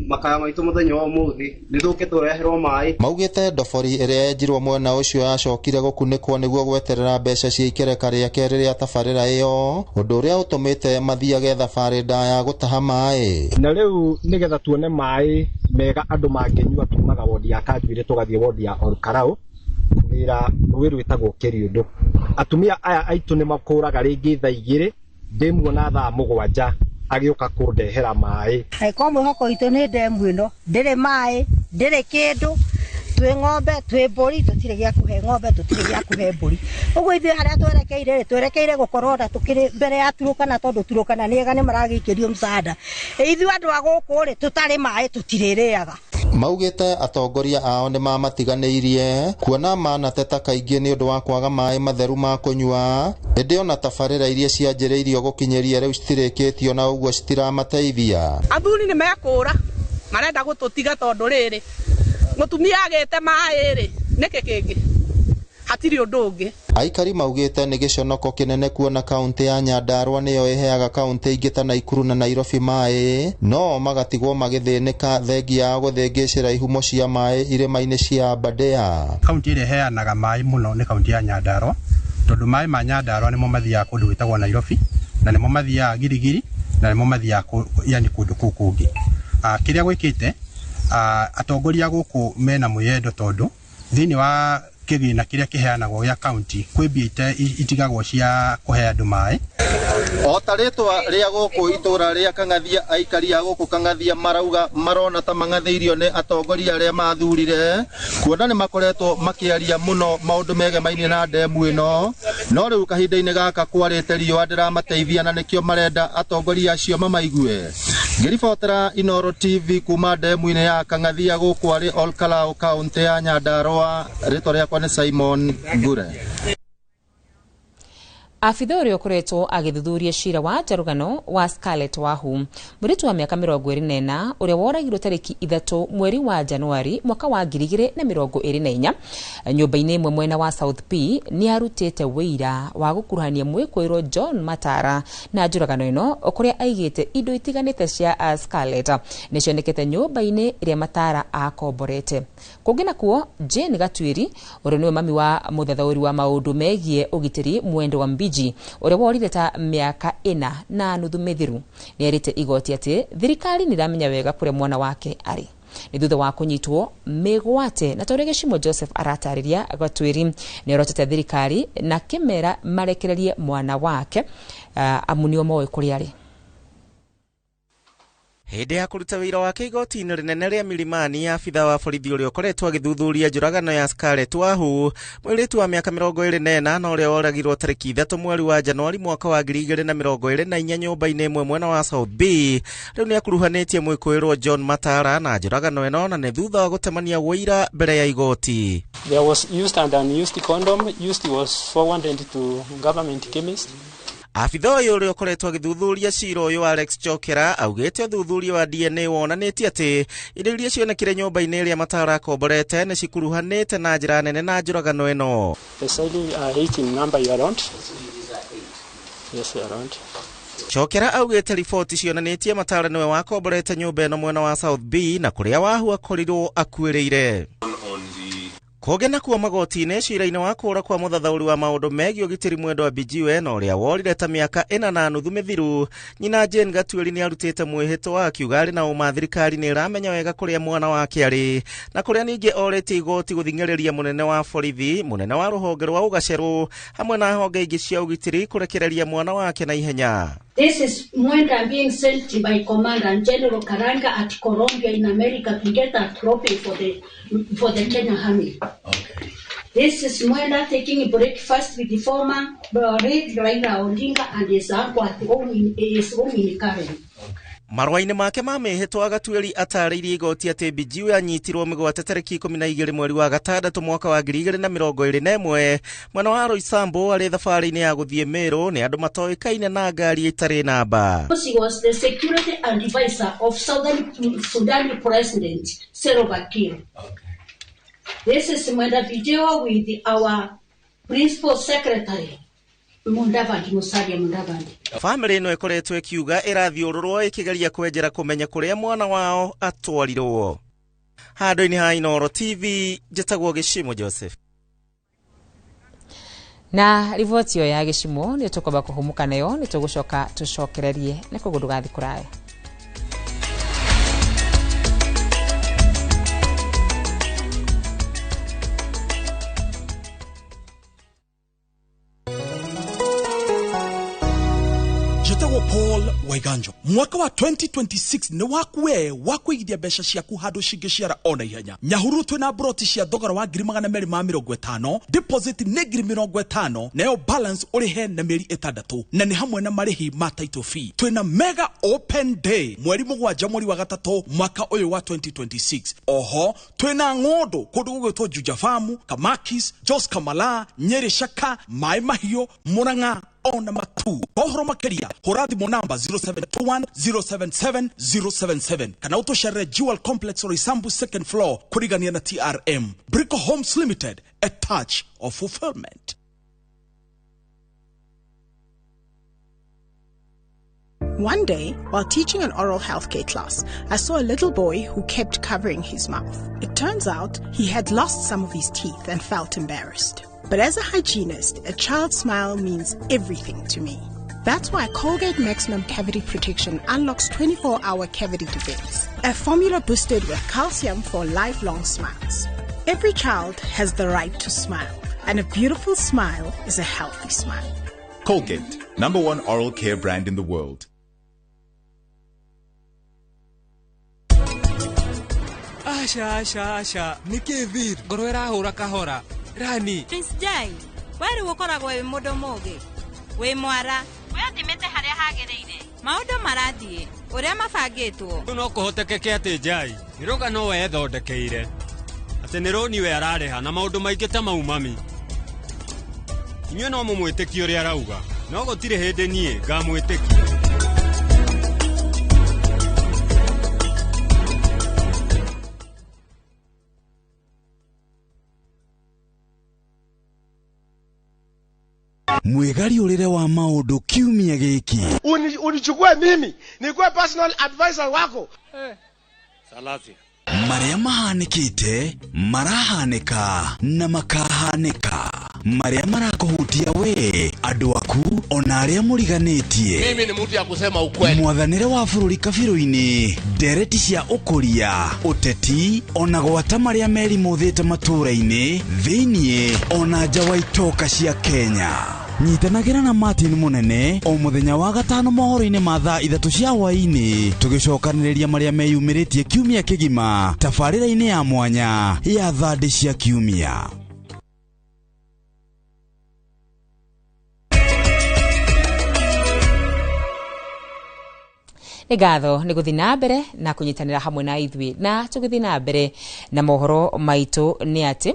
makaya maitũ mũthenya wa ũmũthĩ nĩ tũke tũreherwo maĩ. Maugĩte ndobori ĩrĩa yenjirwo mwena ũcio yacokire gũkunĩkwo nĩguo gweterera mbeca cia ikereka rĩa kerĩ rĩa tabarĩra ĩyo, ũndũ ũrĩa ũtũmĩte mathiage thabarĩ ndaya gũtaha maĩ. Na rĩu nĩgetha tuone maĩ mega andũ mangĩnyua tumaga wodi ya Kanjuĩrĩ tũgathiĩ wodi ya Olkarau kũgĩra rũĩ rwĩtagwo Kĩriũndũ. Atumia aya aitũ nĩ makũraga rĩngĩ thaa 2 ndĩmuona thaa 7 agĩũka kũndehera maĩ. Angĩkorwo mwĩhoko witũ nĩ ndemu ĩno, ndĩrĩ maĩ, ndĩrĩ kĩndũ, twĩ ng'ombe, twĩ mbũri, tũtirĩ gĩa kũhe ng'ombe, tũtirĩ gĩa kũhe mbũri. Ũguo ithuĩ harĩa twerekeire rĩ, twerekeire gũkorwo na tũkĩrĩ mbere ya Turukana, tondũ Turukana nĩ ega nĩ maragĩikĩrio msaada. Ithuĩ andũ a gũkũ rĩ, tũtarĩ maĩ tũtirĩrĩaga. Maugĩte atongoria ao nĩ mamatiganĩirie kuona manateta kaingĩ nĩ ũndũ wa kwaga maĩ matheru ma kũnyua, ĩndĩ ona tabarĩra iria cianjĩrĩirio gũkinyĩria rĩu citirĩkĩtio na ũguo citiramateithia. Athuri nĩ mekũra marenda gũtũtiga tondũ rĩrĩ mũtumia agĩte maĩ rĩ nĩkĩ kĩngĩ hatirĩ ũndũ ũngĩ. Aikari maugĩte nĩ gĩconoko kĩnene kuona kaunti ya Nyandarua nĩyo ĩheaga kaunti ingĩ ta Nakuru na Nairobi maĩ, no magatigwo magĩthĩnĩka thengia ya gũthĩngĩcĩra ihumo cia maĩ irĩma-inĩ cia Aberdare. Kaunti ĩrĩa ĩheanaga maĩ mũno nĩ kaunti ya Nyandarua, tondũ maĩ ma Nyandarua nĩmo mathiaga kũndũ gwĩtagwo Nairobi, na nĩmo mathiaga Girigiri, na nĩmo mathiaga yani kũndũ kũu kũngĩ. Kĩrĩa gwĩkĩte, atongoria gũkũ mena mwĩyendo tondũ thĩinĩ wa kĩgĩna kĩrĩa kĩheanagwo gĩa kaunti kwĩ mbia itigagwo cia kũhe andũ maĩ. O ta rĩtwa rĩa gũkũ itũra rĩa Kang'athia, aikari a gũkũ Kang'athia marauga marona ta mang'athĩirio nĩ atongoria arĩa mathurire, kuona nĩ makoretwo makĩaria mũno maũndũ megemainie na ndemu ĩno, no rĩu kahinda-inĩ gaka kwarĩte riũa ndĩramateithia na nĩkĩo marenda atongoria acio mamaigue. Ngĩribotera Inooro TV kuma ndemu-inĩ ya Kang'athia gũkũ arĩ Olkalau, kaunti ya Nyandarua, rĩtwa rĩakwa nĩ Simon Ngure. Abitha ũrĩa ũkoretwo agĩthuthuria cira wa njarũgano wa Scarlett Wahu, mũirĩtu wa mĩaka 24 ũrĩa woragirwo tarĩki 3 mweri wa Januari mwaka wa 2024 nyũmba-inĩ ĩmwe mwena wa South P, nĩ arutĩte wĩira wa gũkuruhania mwĩkũĩrwo John Matara na njũragano ĩno kũrĩa aigĩte indo itiganĩte cia Scarlett nĩ cionekete nyũmba-inĩ ĩrĩa Matara akomborete. Kũngĩ nakuo, Jane Gatuĩri ũrĩa nĩwe mami wa mũthathaũri wa maũndũ megiĩ ũgitĩri Mwendo wa Mbiji ũrĩa worire ta mĩaka 4.5 mĩthiru nĩ erĩte igoti atĩ thirikari nĩ ĩramenya wega kũrĩa mwana wake arĩ nĩ thutha wa kũnyitwo mĩgwate. Na ta ũrĩa Gĩcimo Joseph aratarĩria, Gatuĩri nĩ orotete thirikari na kĩmera marekererie mwana wake amu nĩo moĩ kũrĩa arĩ. Hĩndĩ ya kũruta wĩra wake igoti-inĩ rĩnene rĩa Milimani, abitha wa borithi ũrĩa ũkoretwo agĩthuthuria njũragano ya Scarlett Wahu, mũirĩtu wa mĩaka 24 na ũrĩa woragirwo tarĩki 3 mweri wa Januari mwaka wa 2024 nyũmba-inĩ ĩmwe mwena wa South B, rĩu nĩ akuruhanĩtie mwĩkũĩrwo John Matara na njũragano ĩno, na nĩ thutha wa gũtemania wũira mbere ya igoti. There was used and unused condom. Used was forwarded to government chemist. Abitha ũyũ ũrĩa ũkoretwo agĩthuthuria cira ũyũ Alex Chokera augĩte ũthuthuria wa DNA wonanĩtie atĩ indo iria cionekire nyũmba-inĩ ĩrĩa Matara akomborete nĩ cikuruhanĩte na njĩra nene na njũragano ĩno. Chokera augĩte riboti cionanĩtie Matara nĩwe wakomborete nyũmba ĩno mwena wa South B na kũrĩa Wahu akorirwo akuĩrĩire. Kũngĩ nakuo magoti-inĩ cira-inĩ wa kũũra kwa mũthathaũri wa maũndũ megiĩ ũgitĩri Mwendo wa Mbijiwe na ũrĩa worire ta mĩaka 4.5 mĩthiru, nyina Jane Gatuĩri nĩ arutĩte mwĩhĩtwa akiuga arĩ na ũma thirikari nĩ ĩramenya wega kũrĩa mwana wake arĩ, na kũrĩa ningĩ orĩtie igoti gũthing'ĩrĩria mũnene wa borithi, mũnene wa rũhonge rwa ũgacerũ hamwe na honge ingĩ cia ũgitĩri kũrekereria mwana wake na ihenya. This is Mwenda being sent by Commander General Karanga at Colombia in America to get a trophy for the Kenya Army. Okay. This is Mwenda taking breakfast with the former Raila Odinga and his uncle at home in his home in Karen. Okay. Marũa-inĩ make ma mĩhĩtwa Gatuĩri atarĩirie igoti atĩ Mbijiwe anyitirwo mĩgwate tarĩki 12 mweri wa gatandatũ mwaka wa 2021 mwena wa Roysambu arĩ thabarĩ-inĩ ya gũthiĩ Meru nĩ andũ matoĩkaine na ngari ĩtarĩ namba. She was the security advisor of Southern Sudan President Salva Kiir. Okay. This is Mwenda Mbijiwe with our principal secretary Mudavadi, Musalia Mudavadi. Family ĩno ĩkoretwo ĩkiuga ĩrathiũrũrwo ĩkĩgeria kwenjera kũmenya kũrĩa mwana wao atwarirwo. Handũ-inĩ ha Inooro TV, njĩtagwo Gĩcimo Joseph. Na riboti ĩyo ya Gĩcimo nĩ tũkwamba kũhũmũka nayo, nĩ tũgũcoka tũcokererie nĩ koguo ndũgathiĩ kũraya. Paul Waiganjo mwaka wa 2026 nĩ waku we wa kũigithia mbeca ciaku handũ cingĩciara ona ihenya. Nyahururu twĩna broti cia thogora wa 250,000, deposit nĩ 50,000, nayo balance ũrĩhe na mĩeri 6, na nĩ hamwe na marĩhi ma title fee. Twĩna mega open day mweri 7 mweri wa 3 mwaka ũyũ wa 2026. Oho twĩna ng'ũndũ kũndũ gũgwĩtwo Juja Farm, Kamakis, Jos Kamala, Nyeri Shaka, Mai Mahiũ, Murang'a ona Matu. Kohoro makeria hũra thimũ namba 0721 077 077 kana ũtũcerere Jewel Complex Roysambu second floor kũrigania na TRM. Brico Homes Limited, a touch of fulfillment. One day, while teaching an oral healthcare class, I saw a little boy who kept covering his mouth. It turns out he had lost some of his teeth and felt embarrassed. But as a hygienist, a child's smile means everything to me. That's why Colgate Maximum Cavity Protection unlocks 24-hour cavity defense, a formula boosted with calcium for lifelong smiles. Every child has the right to smile, and a beautiful smile is a healthy smile. Colgate, #1 oral care brand in the world. Asha, asha, asha. Niki vir. Ngoro ĩrahũra kahora. Rani. Prince Jai, we rĩu ũkoragwo wĩ mũndũ mũũgĩ. Wĩ mwara. We ũthimĩte harĩa hagĩrĩire. Maũndũ marathiĩ ũrĩa mabangĩtwo. No kũhotekeke atĩ Jai, nĩ rũgano we ethondekeire. Atĩ nĩ rũni we ararĩha na maũndũ maingĩ ta mau mami. Inyuĩ no mũmwĩtĩkie ũrĩa arauga, no gũtirĩ hĩndĩ niĩ ngamwĩtĩkia. Mwigariũrĩre wa maũndũ kiumia gĩkĩ. Unichukue mimi nikuwe personal advisor wako. Salasia. Marĩa mahanĩkĩte, marahanĩka na makahanĩka. Marĩa marakũhutia we, andũ aku ona arĩa mũriganĩtie. Mimi ni mtu ya kusema ukweli. Mwathanĩre wa bũrũri kabirũ-inĩ, ndereti cia ũkũria, ũteti ona gwata marĩa merimũthĩte matũũra-inĩ, thĩiniĩ ona nja wa itoka cia Kenya. Nyitanagĩra na Martin Munene o mũthenya wa gatano mohoro-inĩ ma thaa 3 cia hwaĩ-inĩ, tũgĩcokanĩrĩria marĩa meyumĩrĩtie kiumia kĩgima tabarĩra-inĩ ya mwanya ya thandĩ cia kiumia. Nĩ ngatho nĩ gũthiĩ na mbere na kũnyitanĩra hamwe na ithuĩ. Na tũgĩthiĩ na mbere na mohoro maitũ nĩ atĩ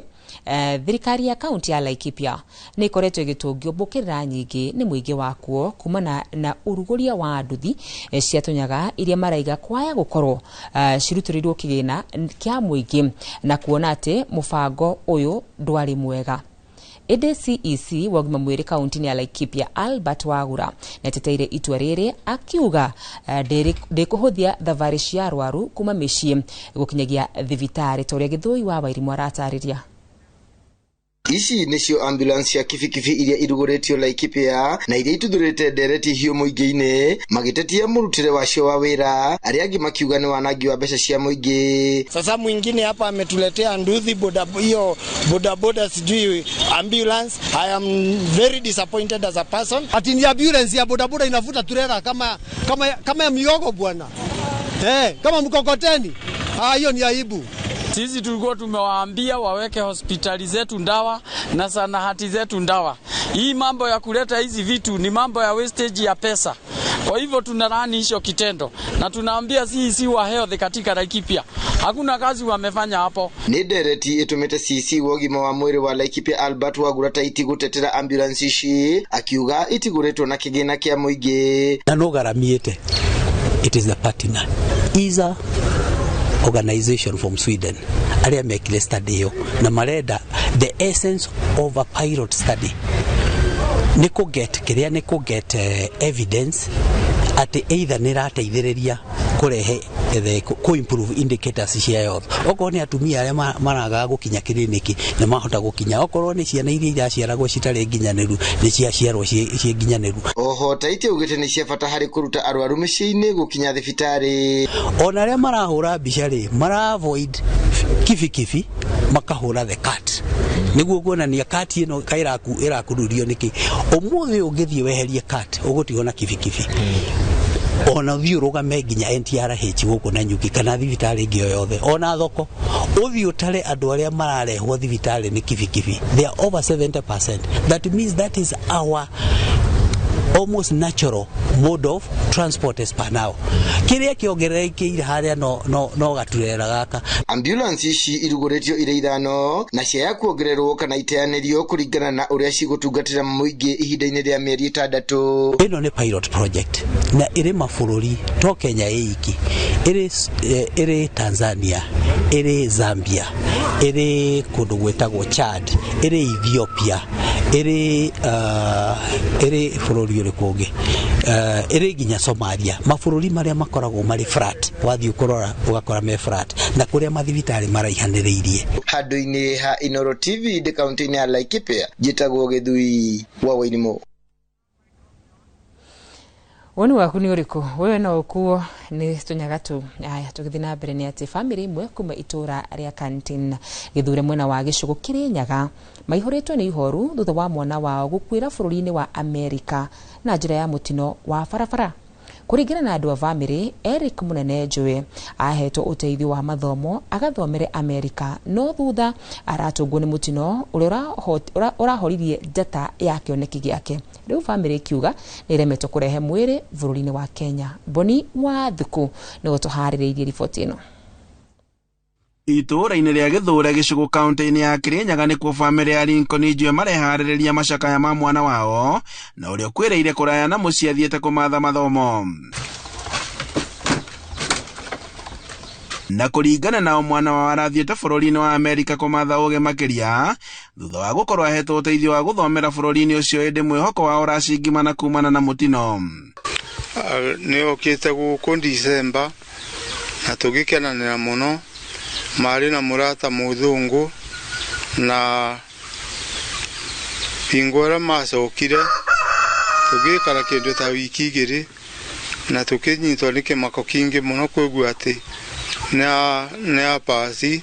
thirikari ya kaunti ya Laikipia nĩ ĩkoretwo ĩgĩtũngio mbũkĩrĩra nyingĩ nĩ mũingĩ wakuo kumana na ũrugũria wa nduthi cia tũnyaga iria maraiga kwaya gũkorwo cirutĩrĩirwo kĩgĩna kĩa mũingĩ na kuona atĩ mũbango ũyũ ndwarĩ mwega. Ĩndĩ CEC wa ũgima mwĩrĩ kaunti-inĩ ya Laikipia Albert Wagura nĩateteire itua rĩrĩ akiuga ndĩkũhũthia thabarĩ cia arwaru kuma mĩciĩ gũkinyagia thibitarĩ ta ũrĩa Gĩthũi wa Wairimũ aratarĩria. Ici nĩcio ambulance cia kibikibi iria irugũrĩtio Laikipia na iria ituthũrĩte ndereti hiũ mũingĩ-inĩ magĩtetia mũrutĩre wacio wa wĩra, arĩa angĩ makiuga nĩ wanangi wa mbeca cia mũingĩ. Sasa mwingine hapa ametuletea nduthi boda, hiyo boda boda sijui ambulance. I am very disappointed as a person. Ati ni ambulance ya boda boda inavuta turera kama kama kama ya miogo bwana. Kama mkokoteni. Ah, hiyo ni aibu. Sisi tulikuwa tumewaambia waweke hospitali zetu ndawa na sanahati zetu ndawa. Hii mambo ya kuleta hizi vitu ni mambo ya wastage ya pesa. Kwa hivyo tunalaani hicho kitendo na tunaambia CEC wa health katika Laikipia hakuna kazi wamefanya hapo. Nĩ ndereti ĩtũmĩte CEC wa ũgima wa mwĩrĩ wa Laikipia Albert Wagura Taiti gũtetera ambulance ici akiuga itigũrĩtwo na kĩgĩna kĩa mũingĩ. Na no garamiĩte. It is the partner. Isa organization from Sweden aria mekire study iyo na marenda the essence of a pilot study Nĩ kũ get kĩrĩa nĩ kũ get evidence atĩ either nĩ ĩrateithĩrĩria kũrehe kũ improve indicators cia health. Okorwo nĩ atumia arĩa maragaga gũkinya kiriniki nĩ mahota gũkinya, okorwo nĩ ciana iria iraciaragwo citarĩ nginyanĩru nĩ ciaciarwo ciĩ nginyanĩru. Oho Taiti augĩte nĩ cia bata harĩ kũruta arwaru mĩciĩ-inĩ gũkinya thibitarĩ. Ona arĩa marahũra mbica rĩ, mara avoid kibikibi makahũra the cat nĩguo kuonania cat ĩno ĩrakururio nĩkĩ. Ũmũthĩ ũngĩthiĩ weherie cat ũgũtigwo na kibikibi, ona ũthiĩ ũrũgame nginya NTRH gũkũ Nanyuki kana thibitarĩ ĩngĩ o yothe, ona thoko ũthiĩ ũtare andũ arĩa mararehwo thibitarĩ nĩ kibikibi, they are over 70%. That means that is our almost natural mode of transport as per now. Kĩrĩa kĩongererekeire harĩa no gaturera gaka. Ambulance ici irugũrĩtio irĩ 5 na ciaya kuongererwo kana iteanĩrio kũringana na ũrĩa cigũtungatĩra mũingĩ ihinda-inĩ rĩa mĩeri 6. Ĩno nĩ pilot project na ĩrĩ mabũrũri to Kenya ĩiki, ĩrĩ Tanzania, ĩrĩ Zambia, ĩrĩ kũndũ gwĩtagwo Chad, ĩrĩ Ethiopia, ĩrĩ bũrũri ũrĩkũ ũngĩ, ĩrĩ nginya Somalia. Mabũrũri marĩa makoragwo marĩ flat, wathiĩ kũrora ũgakora me flat na kũrĩa mathibitarĩ maraihanĩrĩirie. Handũ-inĩ ha Inooro TV ndĩ kaunti-inĩ ya Laikipia, njĩtagwo Gĩthui wa Wairimu. Woni waku nĩ ũrĩkũ? Wewe no ũkuo nĩ tũnyaga tu. Aya, tũgĩthiĩ na mbere nĩ atĩ bamĩrĩ ĩmwe kuma itũra rĩa Kantin Gĩthure mwena wa Gĩcũgũ Kĩrĩnyaga maihũrĩtwo nĩ ihoru thutha wa mwana wao gũkuĩra bũrũri-inĩ wa Amerika na njĩra ya mũtino wa barabara. Kũringana na andũ a bamĩrĩ, Eric Munene Njũĩ ahetwo ũteithio wa mathomo agathomere Amerika, no thutha aratũngwo nĩ mũtino ũrĩa ũrahoririe njata ya kĩoneki gĩake. Rĩu bamĩrĩ ikiuga nĩ ĩremetwo kũrehe mwĩrĩ bũrũri-inĩ wa Kenya. Boni wa Thuku nĩwe tũharĩrĩirie riboti ĩno. Itũũra-inĩ rĩa Gĩthure Gĩcũgũ kaunti-inĩ ya Kĩrĩnyaga nĩkuo bamĩrĩ ya Lincoln Njue mareharĩrĩria macakaya ma mwana wao na ũrĩa ũkuĩrĩire kũraya na mũciĩ athiĩte kũmatha mathomo. Na kũringana nao mwana wao arathiĩte bũrũri-inĩ wa Amerika kũmatha ũgĩ makĩria thutha wa gũkorwo ahetwo ũteithio wa gũthomera bũrũri-inĩ ũcio, ĩndĩ mwĩhoko wao ũracingimana kumana na mũtino. Nĩ okĩte gũkũ December na tũgĩkenanĩra mũno, marĩ na mũrata mũthũngũ na hingo ĩrĩa macokire tũgĩikara kĩndũ ta wiki 2 na tũkĩnyitwo nĩ kĩmako kĩingĩ mũno kũigua atĩ nĩ apasi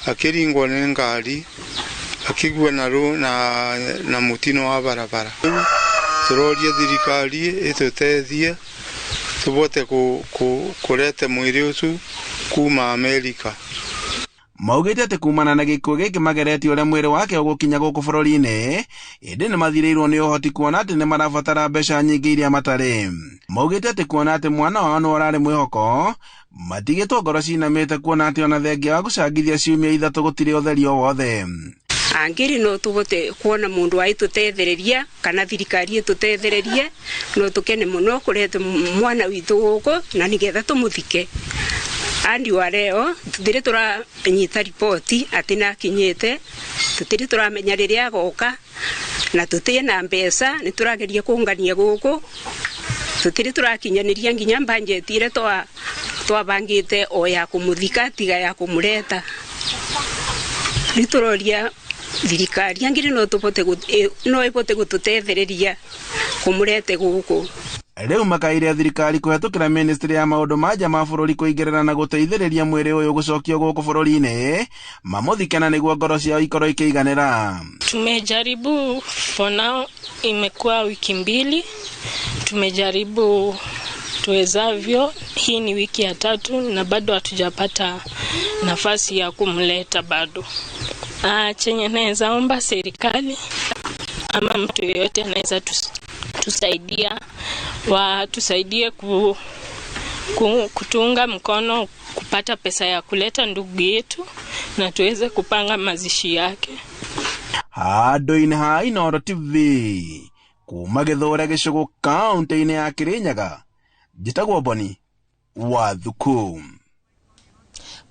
akĩringwo nĩ ngari akĩgua na mũtino wa barabara. Rĩu tũroria thirikari ĩtũteithie tũbote kũrete mwĩrĩ ũcio kuma Amerika. Maugĩte atĩ kumana na gĩkuũ gĩkĩ mageretie ũrĩa mwĩrĩ wake ũgũkinya gũkũ bũrũri-inĩ, ĩndĩ nĩ mathirĩirwo nĩ ũhoti kuona atĩ nĩ marabatara mbeca nyingĩ iria matarĩ. Maugĩte atĩ kuona atĩ mwana wao nĩwe ũrarĩ mwĩhoko, matigĩtwo ngoro cinamĩte kuona atĩ ona thengia wa gũcangithia ciumia 3 gũtirĩ ũtheri o wothe. Angĩrĩ no tũbote kuona mũndũ aitũtethereria kana thirikari ĩtũtethererie, no tũkene mũno kũrete mwana witũ gũkũ na nĩgetha tũmũthike. Andi wa leo tutire tũranyita ripoti atĩ nĩakinyĩte, tutire tũramenya rĩrĩa agoka na tũtirĩ na mbeca, nĩ tũrageria kũngania gũkũ, tutire tũrakinyanĩria nginya budget ĩrĩa twabangĩte o ya kũmũthika tiga ya kũmũreta. Rĩu tũroria thirikari angĩrĩ no tũbote no ĩbote gũtũtethereria kũmũrete gũkũ. Rĩu makaire thirikari kũhetũkĩra ministry ya maũndũ ma nja ma bũrũri kũingĩrĩra na gũteithĩrĩria mwĩrĩ ũyũ gũcokio gũkũ bũrũri-inĩ mamũthike na nĩguo ngoro ciao ikorwo ikĩiganĩra. Tumejaribu for now, imekuwa wiki 2, tumejaribu tuwezavyo. Hii ni wiki ya 3 na bado hatujapata nafasi ya kumleta bado. Chenye naweza omba serikali ama mtu yeyote anaweza tusaidia, watusaidie kutunga mkono kupata pesa ya kuleta ndugu yetu na tuweze kupanga mazishi yake. Handũ-inĩ ha Inooro TV kuma Gĩthure Gĩcũgũ kaunti-inĩ ya Kĩrĩnyaga, njĩtagwo Boni wa Thuku.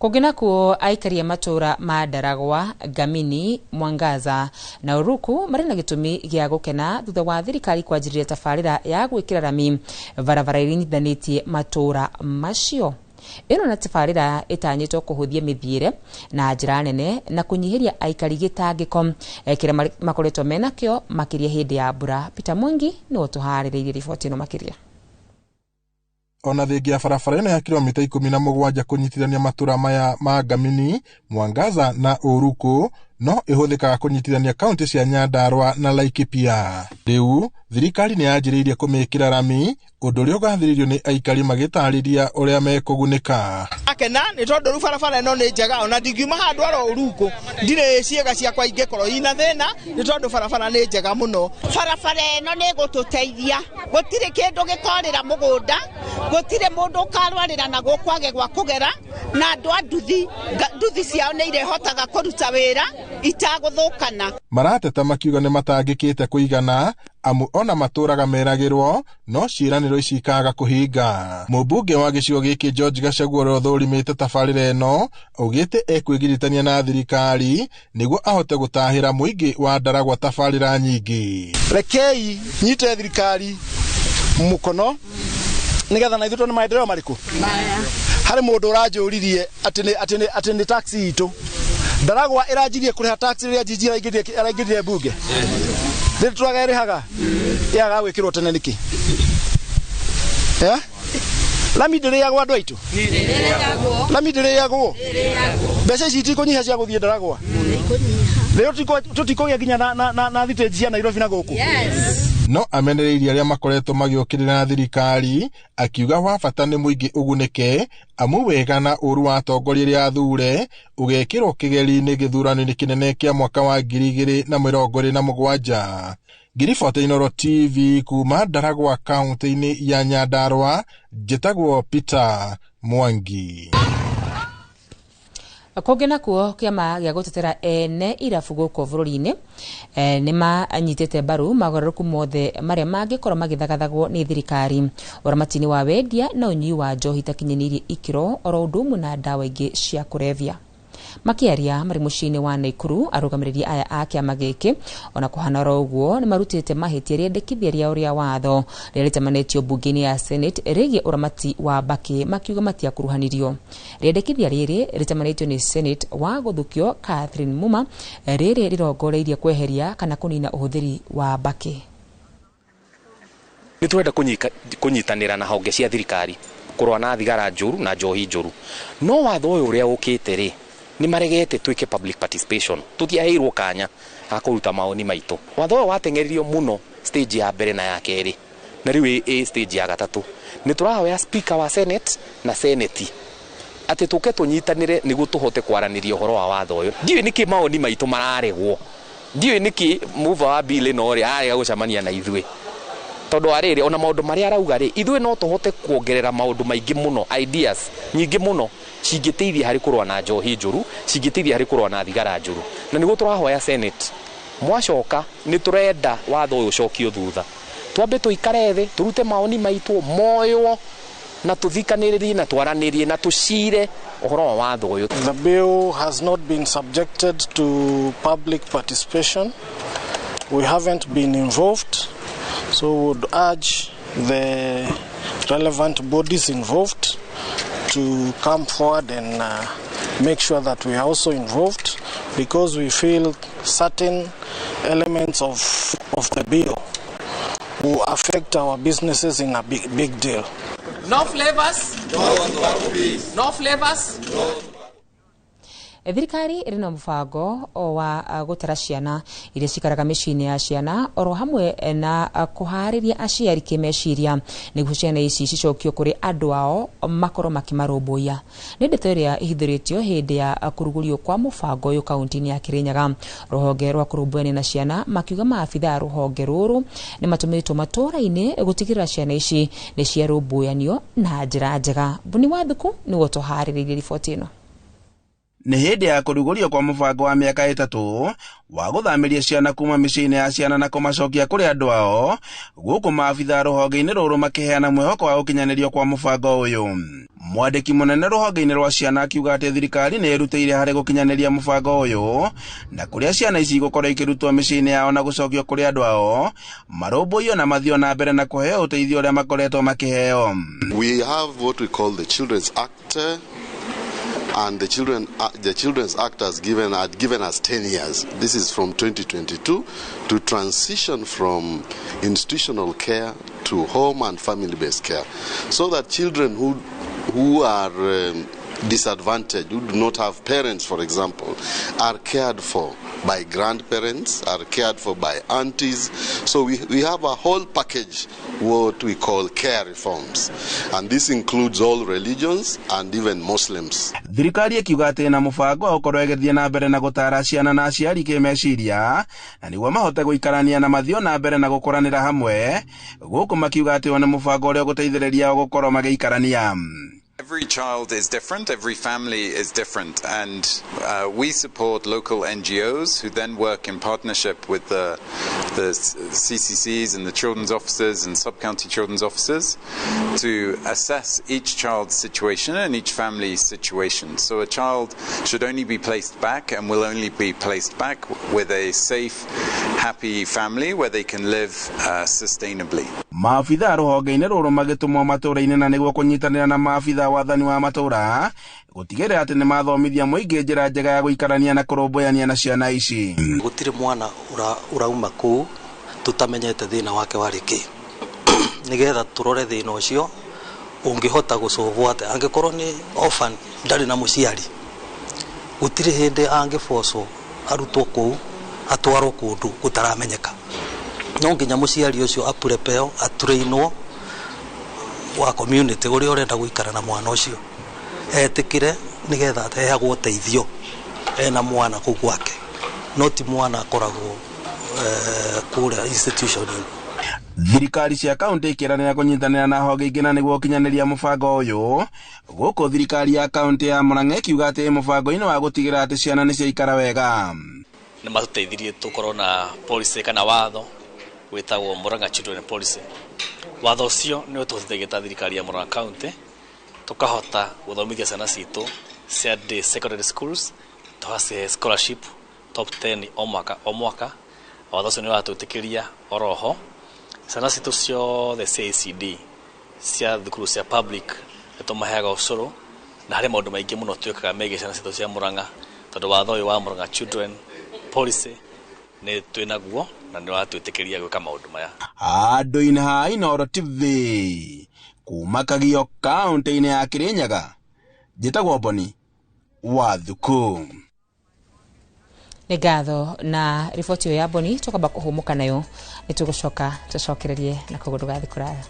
Kũngĩ nakuo aikari a matũũra ma Ndaragwa, Ngamini, Mwangaza na Uruku marĩ na gĩtũmi gĩa gũkena thutha wa thirikari kwanjĩrĩria tabarĩra ya gwĩkĩra rami barabara iria inyitithanĩtie matũũra macio. Ĩno na tabarĩra ĩtanyĩtwo kũhũthia mĩthiĩre na njĩra nene na kũnyihĩria aikari gĩtangĩko kĩrĩa makoretwo menakĩo makĩria hĩndĩ ya mbura. Peter Mwangi nĩwe ũtũharĩrĩirie riboti ĩno makĩria. Ona thengia ya barabara ĩno ya kilomita 17 kũnyitithania matũra maya ma Ngamini, Mwangaza na Uruku no ĩhũthĩkaga kũnyitithania kaunti cia Nyandarua na Laikipia. Rĩu thirikari nĩ yanjĩrĩirie kũmĩkĩra rami, ũndũ ũrĩa ũgathĩrĩirio nĩ aikari magĩtarĩria ũrĩa mekũgunĩka. Akena nĩ tondũ rĩu barabara ĩno nĩ njega, ona ndingiuma handũ aro Uruku ndirĩ ciĩga ciakwa ingĩkorwo ina thĩna nĩ tondũ barabara nĩ njega mũno. Barabara ĩno nĩ ĩgũtũteithia, gũtirĩ kĩndũ gĩkorĩra mũgũnda, gũtirĩ mũndũ ũkarwarĩra na gũkwage gwa kũgera, na andũ a nduthi ciao nĩ irĩhotaga kũruta wĩra itagũthũkana. Marateta makiuga nĩ matangĩkĩte kũigana amu ona matũraga meragĩrwo no ciĩranĩro ici ikaga kũhinga. Mũmbunge wa gĩcigo gĩkĩ George Gachagua ũrĩa ũthũrimĩte tabarĩra ĩno augĩte ekwĩgiritania na thirikari nĩguo ahote gũtahĩra mũingĩ wa Ndaragwa tabarĩra nyingĩ. Rekei nyite thirikari mũkono nĩgetha na ithuĩ tuone maendeleo marĩkũ. Harĩ mũndũ ũranjũririe atĩ nĩ tax itũ. Ndaragwa ĩranjirie kũrĩha tax rĩrĩa Jiji araingĩrire mbunge. Rĩrĩ tũraga ĩrĩhaga yagaga gwĩkĩrwo tene nĩkĩ? Lami ndĩrĩagwo andũ aitũ? Lami ndĩrĩagwo? Mbeca ici itikũnyiha cia gũthiĩ Ndaragwa? Rĩu tũtikũgĩa nginya na thitĩnji cia Nairobi na gũkũ? No amenereirie arĩa makoretwo magĩũkĩrĩra thirikari akiuga wa bata nĩ mũingĩ ũgunĩke amu wega na ũru wa atongoria arĩa athure ũgekĩrwo kĩgeri-inĩ gĩthurano-inĩ kĩnene kĩa mwaka wa 2027. Ngiribota Inooro TV kuma Ndaragwa kaunti-inĩ ya Nyandarua, njĩtagwo Peter Mwangi. Kũngĩ nakuo kĩama gĩa gũtetera ene irabu gũkũ bũrũri-inĩ nĩ manyitĩte mbaru mogarũrũku mothe marĩa mangĩkorwo magĩthagathagwo nĩ thirikari ũramati-inĩ wa wendia na ũnyui wa njohi itakinyanĩirie ikĩro oro ũndũ ũmwe na ndawa ingĩ cia kũrebia. Makĩaria marĩ mũciĩ-inĩ wa Naikuru, arũgamĩrĩri aya a kĩama gĩkĩ ona kũhana oro ũguo nĩ marutĩte mahĩtia rĩendekithia rĩao rĩa watho rĩrĩa rĩtamanĩtio mbunge-inĩ ya Senate rĩgiĩ ũramati wa mbakĩ makiuga matiakuruhanirio. Rĩendekithia rĩrĩ rĩtamanĩtio nĩ Senate wa gũthukio Catherine Muma rĩrĩ rĩrongoreirie kweheria kana kũnina ũhũthĩri wa mbakĩ. Nĩ tũrenda kũnyitanĩra na honge cia thirikari kũrũa na thigara njũru na njohi njũru, no watho ũyũ ũrĩa ũkĩte rĩ nĩ maregete twĩke public participation, tũtiaheirwo kanya ga kũruta maoni maitũ. Watho ũyũ wateng'eririo mũno stage ya mbere na ya kerĩ, na rĩu ĩ stage ya gatatũ. Nĩ tũrahoya speaker wa Senate na Senate atĩ tũke tũnyitanĩre nĩguo tũhote kwaranĩria ũhoro wa watho ũyũ. Ndiũĩ nĩkĩ maoni maitũ mararegwo, ndiũĩ nĩkĩ mover wa bill ĩno rĩ arega gũcemania na ithuĩ, tondũ wa rĩrĩ ona maũndũ marĩa arauga rĩ ithuĩ no tũhote kuongerera maũndũ maingĩ mũno, ideas nyingĩ mũno cingĩteithia harĩ kũrũa na njohi njũru, cingĩteithia harĩ kũrũa na thigara njũru. Na nĩguo tũrahoya Senate mwacoka nĩ tũrenda watho ũyũ ũcokio thutha, twambe tũikare thĩ tũrute maoni maitũ moywo na tũthikanĩrĩrie na twaranĩrie na tũcire ũhoro wa watho ũyũ. The bill has not been subjected to public participation. We haven't been involved, so we would urge the relevant bodies involved to come forward and make sure that we are also involved, because we feel certain elements of the bill will affect our businesses in a big deal. No flavors? No flavors? No. Thirikari ĩrĩ na mũbango wa gũtara ciana iria cikaraga mĩciĩ-inĩ ya ciana oro hamwe na kũharĩria aciari kĩmeciria nĩguo ciana ici cicokio kũrĩ andũ ao makorwo makĩmarũmbũiya. Nĩ ndeto ĩrĩa ĩhithũrĩtio hĩndĩ ya kũrugũrio kwa mũbango ũyũ kaunti-inĩ ya Kirinyaga. Rũhonge rwa kũrũmbũyania na ciana makiuga maabitha a rũhonge rũrũ nĩ matũmĩtwo matũũra-inĩ gũtigĩrĩra ciana ici nĩ ciarũmbũyanio na njĩra njega. Buni wa Thuku nĩwe ũtũharĩrĩirie riboti ĩno. Nĩ hĩndĩ ya kũrugũrio kwa mũbango wa mĩaka 3 wa gũthamĩria ciana kuma mĩciĩ-inĩ ya ciana na kũmacokia kũrĩ andũ ao, gũkũ maabitha rũhonge-inĩ rũrũ makĩheana mwĩhoko wa gũkinyanĩrio kwa mũbango ũyũ. Mwandĩki mũnene rũhonge-inĩ rwa ciana akiuga atĩ thirikari nĩ ĩrutĩire harĩ gũkinyanĩria mũbango ũyũ, na kũrĩa ciana ici igũkorwo ikĩrutwo mĩciĩ-inĩ yao na gũcokio kũrĩ andũ ao, marũmbũiyo na mathiĩ na mbere na kũheo ũteithio ũrĩa makoretwo makĩheo. We have what we call the Children's Act, and the Children's Act has given us 10 years. This is from 2022 to transition from institutional care to home and family-based care, so that children who are disadvantaged, who do not have parents, for example, are cared for by grandparents, are cared for by aunties. So we have a whole package, what we call care reforms. And this includes all religions and even Muslims. Thirikari ĩkiuga atĩ na mũbango wa gũkorwo ĩgĩthiĩ na mbere na gũtara ciana na aciari kĩmeciria, na nĩguo mahote gũikarania na mathiĩ na mbere na gũkũranĩra hamwe, gũkũ makiuga atĩ nĩ mũbango ũrĩa ũgũteithĩrĩria gũkorwo magĩikarania. Every child is different, every family is different, and we support local NGOs who then work in partnership with the CCCs and the children's officers and sub-county children's officers to assess each child's situation and each family's situation. So a child should only be placed back and will only be placed back with a safe, happy family where they can live sustainably. Maabitha rũhonge-inĩ rũrũ magĩtũmwo matũũra-inĩ na nĩguo kũnyitanĩra na maabitha wathani wa matũũra gũtigĩrĩra atĩ nĩ mathomithia mũingĩ njĩra njega ya gũikarania na kũrũmbũyania na ciana ici. Gũtirĩ mwana ũrauma kũu tũtamenyete thĩna wake warĩ kĩ, nĩgetha tũrore thĩna ũcio ũngĩhota gũcũvwo atĩa. Angĩkorwo nĩ orphan, ndarĩ na mũciari, gũtirĩ hĩndĩ angĩbocwo arutwo kũu atwarwo kũndũ gũtaramenyeka. No nginya mũciari ũcio apurepeo, atrainwo wa community ũrĩa ũrenda gũikara na mwana ũcio, etĩkĩre nĩgetha aheagwo ũteithio ena mwana kũu gwake, no ti mwana akoragwo kũrĩa institution-inĩ. Thirikari cia kaunti ikĩranĩra kũnyitanĩra na honge ingĩ na nĩguo gũkinyanĩria mũbango ũyũ, gũkũ thirikari ya kaunti ya Murang'a ĩkiuga atĩ mũbango-inĩ wa gũtigĩrĩra atĩ ciana nĩ ciaikara wega. Nĩ matũteithirie tũkorwo na policy kana watho wĩtagwo Murang'a Children Policy. Watho ũcio nĩ ũtũhotithagia ta thirikari ya Murang'a County tũkahota gũthomithia ciana citũ cia day secondary schools, tũgacihe scholarship top 10 o mwaka o mwaka. Watho ũcio nĩ ũratwĩtĩkĩria oroho ciana citũ ciothe cia ECD cia thukuru cia public nĩ tũmaheaga ũcũrũ, na harĩ maũndũ maingĩ mũno twĩkaga megiĩ ciana citũ cia Murang'a, tondũ watho ũyũ wa Murang'a Children Policy nĩ twĩnaguo na nĩ ũratwĩtĩkĩria gwĩka maũndũ maya. Handũ-inĩ ha Inooro TV kuma Kagio kaunti-inĩ ya Kirinyaga, njĩtagwo Boni wa Thuku. Nĩ ngatho na riboti ĩyo ya Boni tũkamba kũhũmũka nayo, nĩ tũgũcoka tũcokererie na koguo ndũgathiĩ kũraya.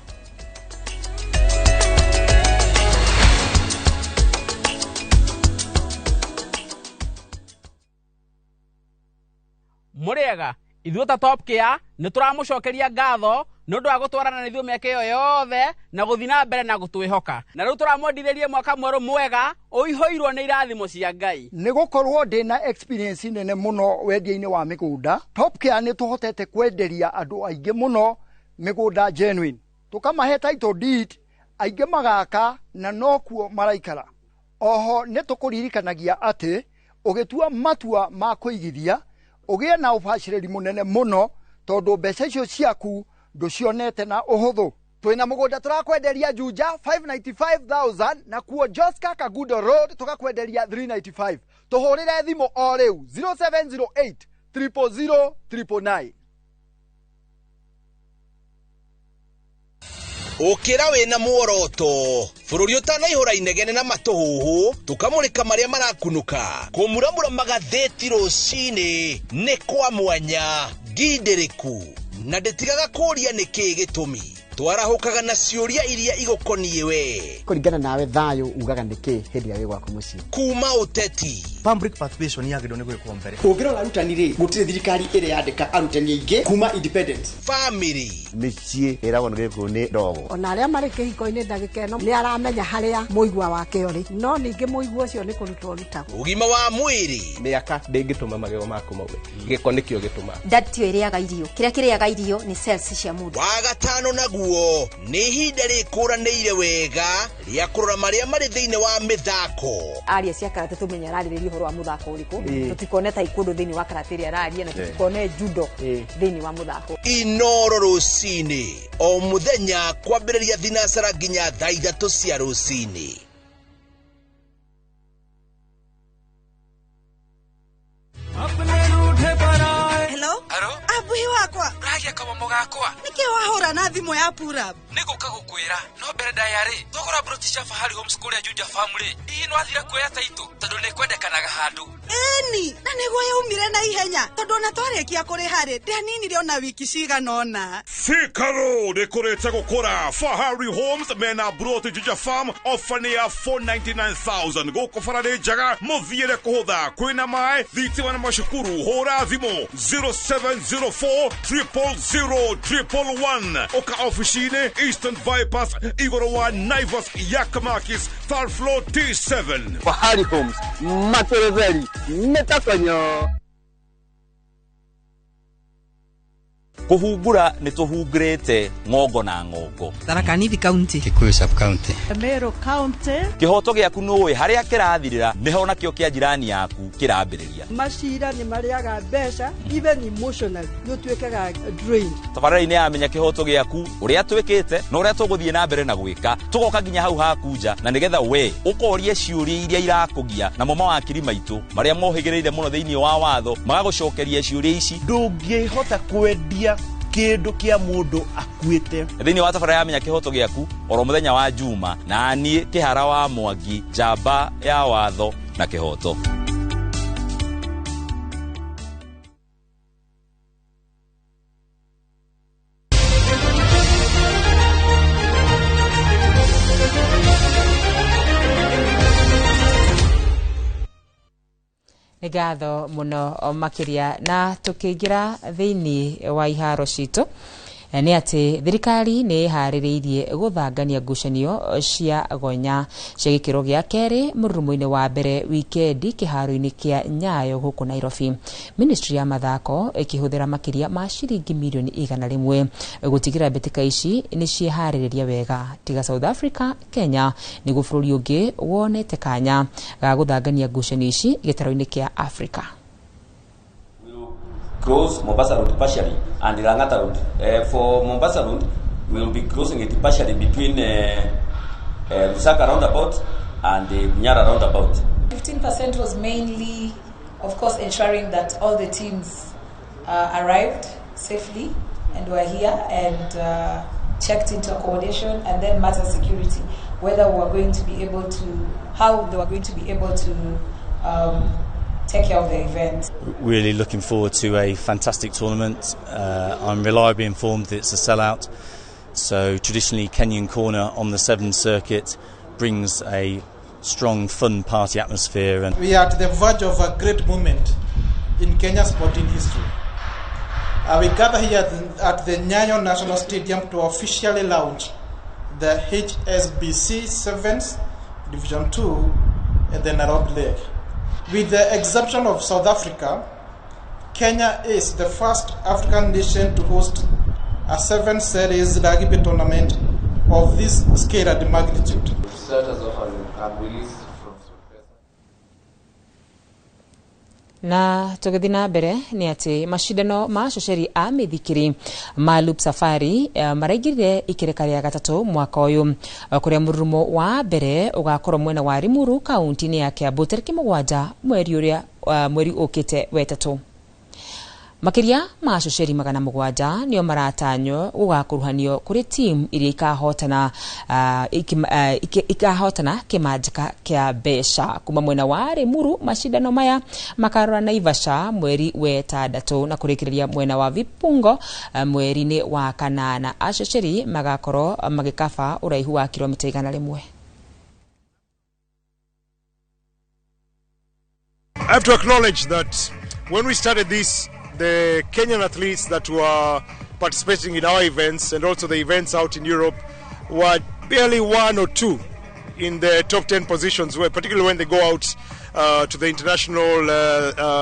Mũrĩega, ithuĩ ta Top Care nĩ tũramũcokeria ngatho nĩ ũndũ wa gũtwarana na ithuĩ mĩaka ĩyo yothe na gũthiĩ na mbere na gũtwĩhoka. Na rĩu tũramwendithĩria mwaka mwerũ mwega ũihũirwo nĩ irathimo cia Ngai. Nĩ gũkorwo ndĩ na experience nene mũno wendia-inĩ wa mĩgũnda, Top Care nĩ tũhotete kwenderia andũ aingĩ mũno mĩgũnda genuine, tũkamahe title deed, aingĩ magaka na nokuo maraikara. Oho nĩ tũkũririkanagia atĩ ũgĩtua matua ma kũigithia ũgĩe na ũbacĩrĩri mũnene mũno, tondũ mbeca icio ciaku ndũcionete na ũhũthũ. Twĩna mũgũnda tũrakwenderia Juja 595,000 na kuo Joska Kagudo Road tũgakwenderia 395. Tũhũrĩre thimũ o rĩu 0708 000 999. Ũkĩra wĩna muoroto bũrũri ũtanaihũra inegene na matũhũhũ, tũkamũrĩka marĩa marakunũka, kũmuramura magathĩti rũcinĩ nĩ kwa mwanya ngindĩrĩku na ndĩtigaga kũũria nĩ kĩĩ gĩtũmi. Twarahũkaga na ciũria iria igũkoniĩ we. Kũringana nawe thayũ ugaga nĩkĩ hĩndĩ ĩrĩa wĩ gwaku mũciĩ? Kuma ũteti. Public participation yagĩrĩirwo nĩ gwĩkwo mbere. Ũngĩrora arutani rĩ, gũtirĩ thirikari ĩrĩ yandĩka arutani aingĩ kuma independence. Family. Mĩciĩ ĩragwo nĩ gĩkũyũ nĩ ndogo. Ona arĩa marĩ kĩhiko-inĩ ndagĩka ĩno nĩ aramenya harĩa mũigua wake ũrĩ, no ningĩ mũigua ũcio nĩ kũrutwo ũrutagwo. Ũgima wa mwĩrĩ. Mĩaka ndĩngĩtũma magego maku maume, gĩko nĩkĩo gĩtũmaga. Ndatio ĩrĩaga irio, kĩrĩa kĩrĩaga irio nĩ cells cia mũndũ. Wagatano naguo nĩ ihinda rĩkũranĩire wega rĩa kũrora marĩa marĩ thĩinĩ wa mĩthako. Aria cia karate tũmenye ararĩrĩria ũhoro wa mũthako ũrĩkũ, tũtikone taekwondo thĩinĩ wa karate ĩrĩa araria, na tũtikone judo thĩinĩ wa mũthako. Inoro rũcinĩ o mũthenya kwambĩrĩria thinacara nginya thaa 3 cia rũcinĩ. Hello? Abuhi wakwa. Uragia kamomo gakwa. Nĩkĩ wahũra na thimũ ya Purab? Nĩgũka gũkwĩra no mbere ndaya rĩ, twagũra broti cia Fahari Homes kũrĩa Juja Farm rĩ, hihi nĩwathire kuoya taitũ tondũ nĩkwendekanaga handũ. Ĩni, na nĩguo yaumire na ihenya tondũ ona twarĩkia kũrĩha rĩ, ndianinire ona wiki cigana ũna. Thika Road ĩkũrĩte gũkũra. Fahari Homes mena broti Juja Farm ofa nĩ ya 499,000 gũkũ bara nĩ njega, mũthiĩre kũhũtha, kwĩna maĩ, thitima na macukuru. Hũra thimũ 0704 000 111. Ũka ofici-inĩ Eastern Bypass igũrũ wa Naivas Yakamakis third floor T7. Fahari Homes materetheri mĩtakonyo. Kũhungura nĩ tũhungurĩte ng'ongo na ng'ongo. Tharaka Nithi County, Kikuyu sub county, Meru County. Kĩhoto gĩaku nũĩ harĩa kĩrathirĩra nĩho nakĩo kĩa jirani yaku kĩrambĩrĩria. Macira nĩ marĩaga mbeca, even emotionally nĩ ũtuĩkaga drained. Tabarĩra-inĩ ya Menya Kĩhoto Gĩaku ũrĩa twĩkĩte na ũrĩa tũgũthiĩ na mbere na gwĩka, tũgoka nginya hau haku nja na nĩgetha we ũkorie ciũria iria irakũgia, namo mawakiri maitũ marĩa mohĩgĩrĩire mũno thĩinĩ wa watho magagũcokeria ciũria ici. Ndũngĩhota kwendia kĩndũ kĩa mũndũ akuĩte. Thĩinĩ wa tabarĩra ya Menya Kĩhoto Gĩaku oro mũthenya wa Juma, na niĩ Kĩhara wa Mwangi, njamba ya watho na kĩhoto. Nĩ ngatho mũno makĩria. Na tũkĩingĩra thĩinĩ wa iharo citũ nĩ atĩ thirikari nĩ ĩharĩrĩirie gũthangania ngucanio cia gonya cia gĩkĩro gĩa kerĩ mũrurumo-inĩ wa mbere wikendi kĩharo-inĩ kĩa Nyayo gũkũ Nairobi. Ministry ya mathako ĩkĩhũthĩra makĩria ma ciringi mirioni 100 gũtigĩrĩra mbĩtĩka ici nĩ ciĩharĩrĩria wega. Tiga South Africa, Kenya nĩguo bũrũri ũngĩ wonete kanya ga gũthangania ngucanio ici gĩtaro-inĩ kĩa Africa. Close Mombasa Road partially and Langata Road. For Mombasa Road, we will be closing it partially between Lusaka roundabout and the Bunyara roundabout. 15% was mainly, of course, ensuring that all the teams arrived safely and were here and checked into accommodation, and then matter security, whether we were going to be able to, how they were going to be able to take care of the event. Really looking forward to a fantastic tournament. I'm reliably informed that it's a sellout. So traditionally Kenyan Corner on the 7 circuit brings a strong, fun party atmosphere. And we are at the verge of a great moment in Kenya's sporting history. We gather here at the Nyayo National Stadium to officially launch the HSBC Sevens Division 2 at the Nairobi League. With the exception of South Africa, Kenya is the first African nation to host a 7-series rugby tournament of this scale and magnitude. Na tũgĩthiĩ na mbere nĩ atĩ macindano ma acoceri a mĩthikiri ma Loop Safari maraingĩrire ikĩrĩka rĩa gatatũ mwaka ũyũ, kũrĩa mũrurumo wa mbere ũgakorwo mwena wa Limuru kaunti-inĩ ya Kiambu tarĩki 7 mweri ũrĩa mweri ũkĩte wetatũ. Makiria ma acoceri 700 nio maratanywo gugakuruhanio kuri timu iria ikahotana ikahotana kimanjika kia mbeca kuma mwena wa Limuru. Mashindano maya makarora Naivasha mweri we 6 na kurikiriria mwena wa Vipungo mweri-ini wa 8. Acoceri magakorwo magikaba uraihu wa kilomita 100. I have to acknowledge that when we started this, the Kenyan athletes that were participating in our events and also the events out in Europe were barely 1 or 2 in the top 10 positions, where, particularly when they go out to the international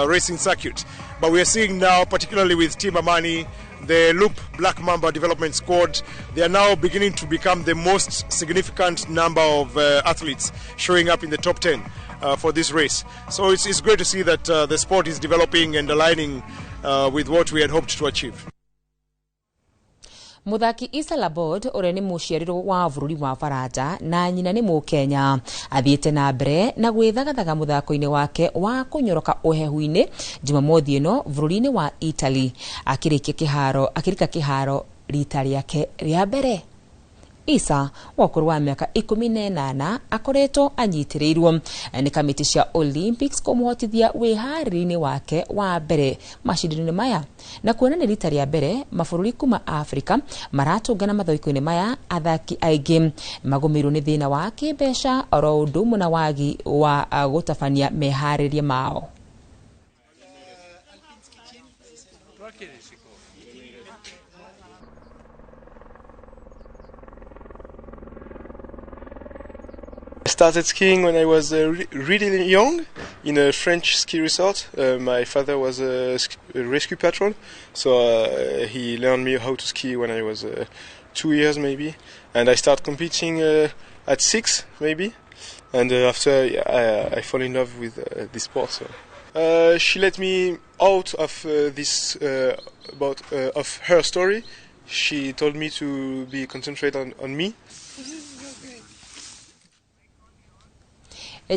racing circuit. But we are seeing now, particularly with Team Amani, the Loop Black Mamba Development Squad, they are now beginning to become the most significant number of athletes showing up in the top 10 for this race. So it's great to see that the sport is developing and aligning with what we had hoped to achieve. Muthaki Issa Labod uria ni muciarirwo wa bururi wa Faranja na nyina ni Mukenya athiite na mbere na gwithagathaga muthako-ini wake wa kunyoroka uhehu-ini Jumamothi ino bururi-ini wa Italy akirika kiharo rita riake ria mbere. Issa wa ũkũrũ wa mĩaka 18 akoretwo anyitĩrĩirwo nĩ kamĩtĩ cia Olympics kũmũhotithia wĩharĩri-inĩ wake wa mbere macindano-inĩ maya, na kuona nĩ rita rĩa mbere mabũrũri kuma Afrika maratũngana mathako-inĩ maya. Athaki aingĩ magũmĩirwo nĩ thĩna wa kĩmbeca oro ũndũ ũmwe na wagi wa gũtabania meharĩria mao. I started skiing when I was really young in a French ski resort. My father was a rescue patrol, so he learned me how to ski when I was 2 years maybe. And I started competing at 6 maybe. And after I fell in love with this sport. So. She let me out of of her story. She told me to be concentrate on me.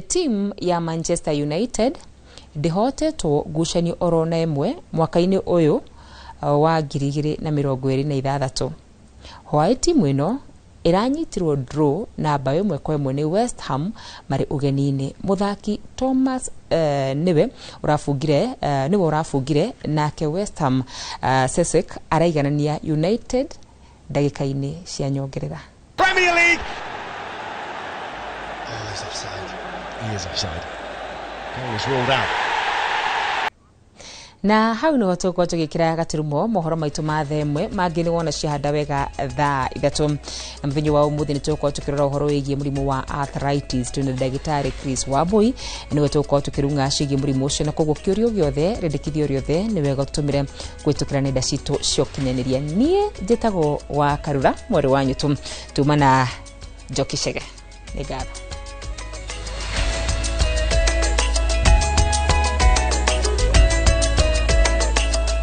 Team ya Manchester United ndihotetwo ngucanio oro na ĩmwe mwaka-inĩ ũyũ wa 2026. Hwaĩ timu ĩno ĩranyitirwo draw na bao 1-1 nĩ West Ham marĩ ũgeni-inĩ. Mũthaki Thomas niwe ũrabungire nake West Ham Sesek araiganania United ndagĩka-inĩ cia nyongerera. Premier League. Oh, he's offside. He is offside. Goal is ruled out. Na hau niho tũgũkorwo tũgĩkĩra gaturumo mohoro maitũ ma thaa ĩmwe mangĩ nĩ wona ciahanda wega thaa 3. Na mũthenya wa ũmũthĩ nĩ tũgũkorwo tũkĩrora ũhoro wĩgiĩ mũrimũ wa arthritis. Twĩna ndagĩtarĩ Chris Wambui nĩwe tũgũkorwo tũkĩrung'a ciĩgiĩ mũrimũ ũcio, na koguo kĩũria gĩothe rĩndĩkithio rĩothe nĩ wega ũtũmĩre kũhĩtũkĩra nenda citũ cia ũkinyanĩria. Niĩ njĩtagwo wa Karura mwarĩ wa Nyũtũ, tuma na Njoki Chege. Nĩ ngatho.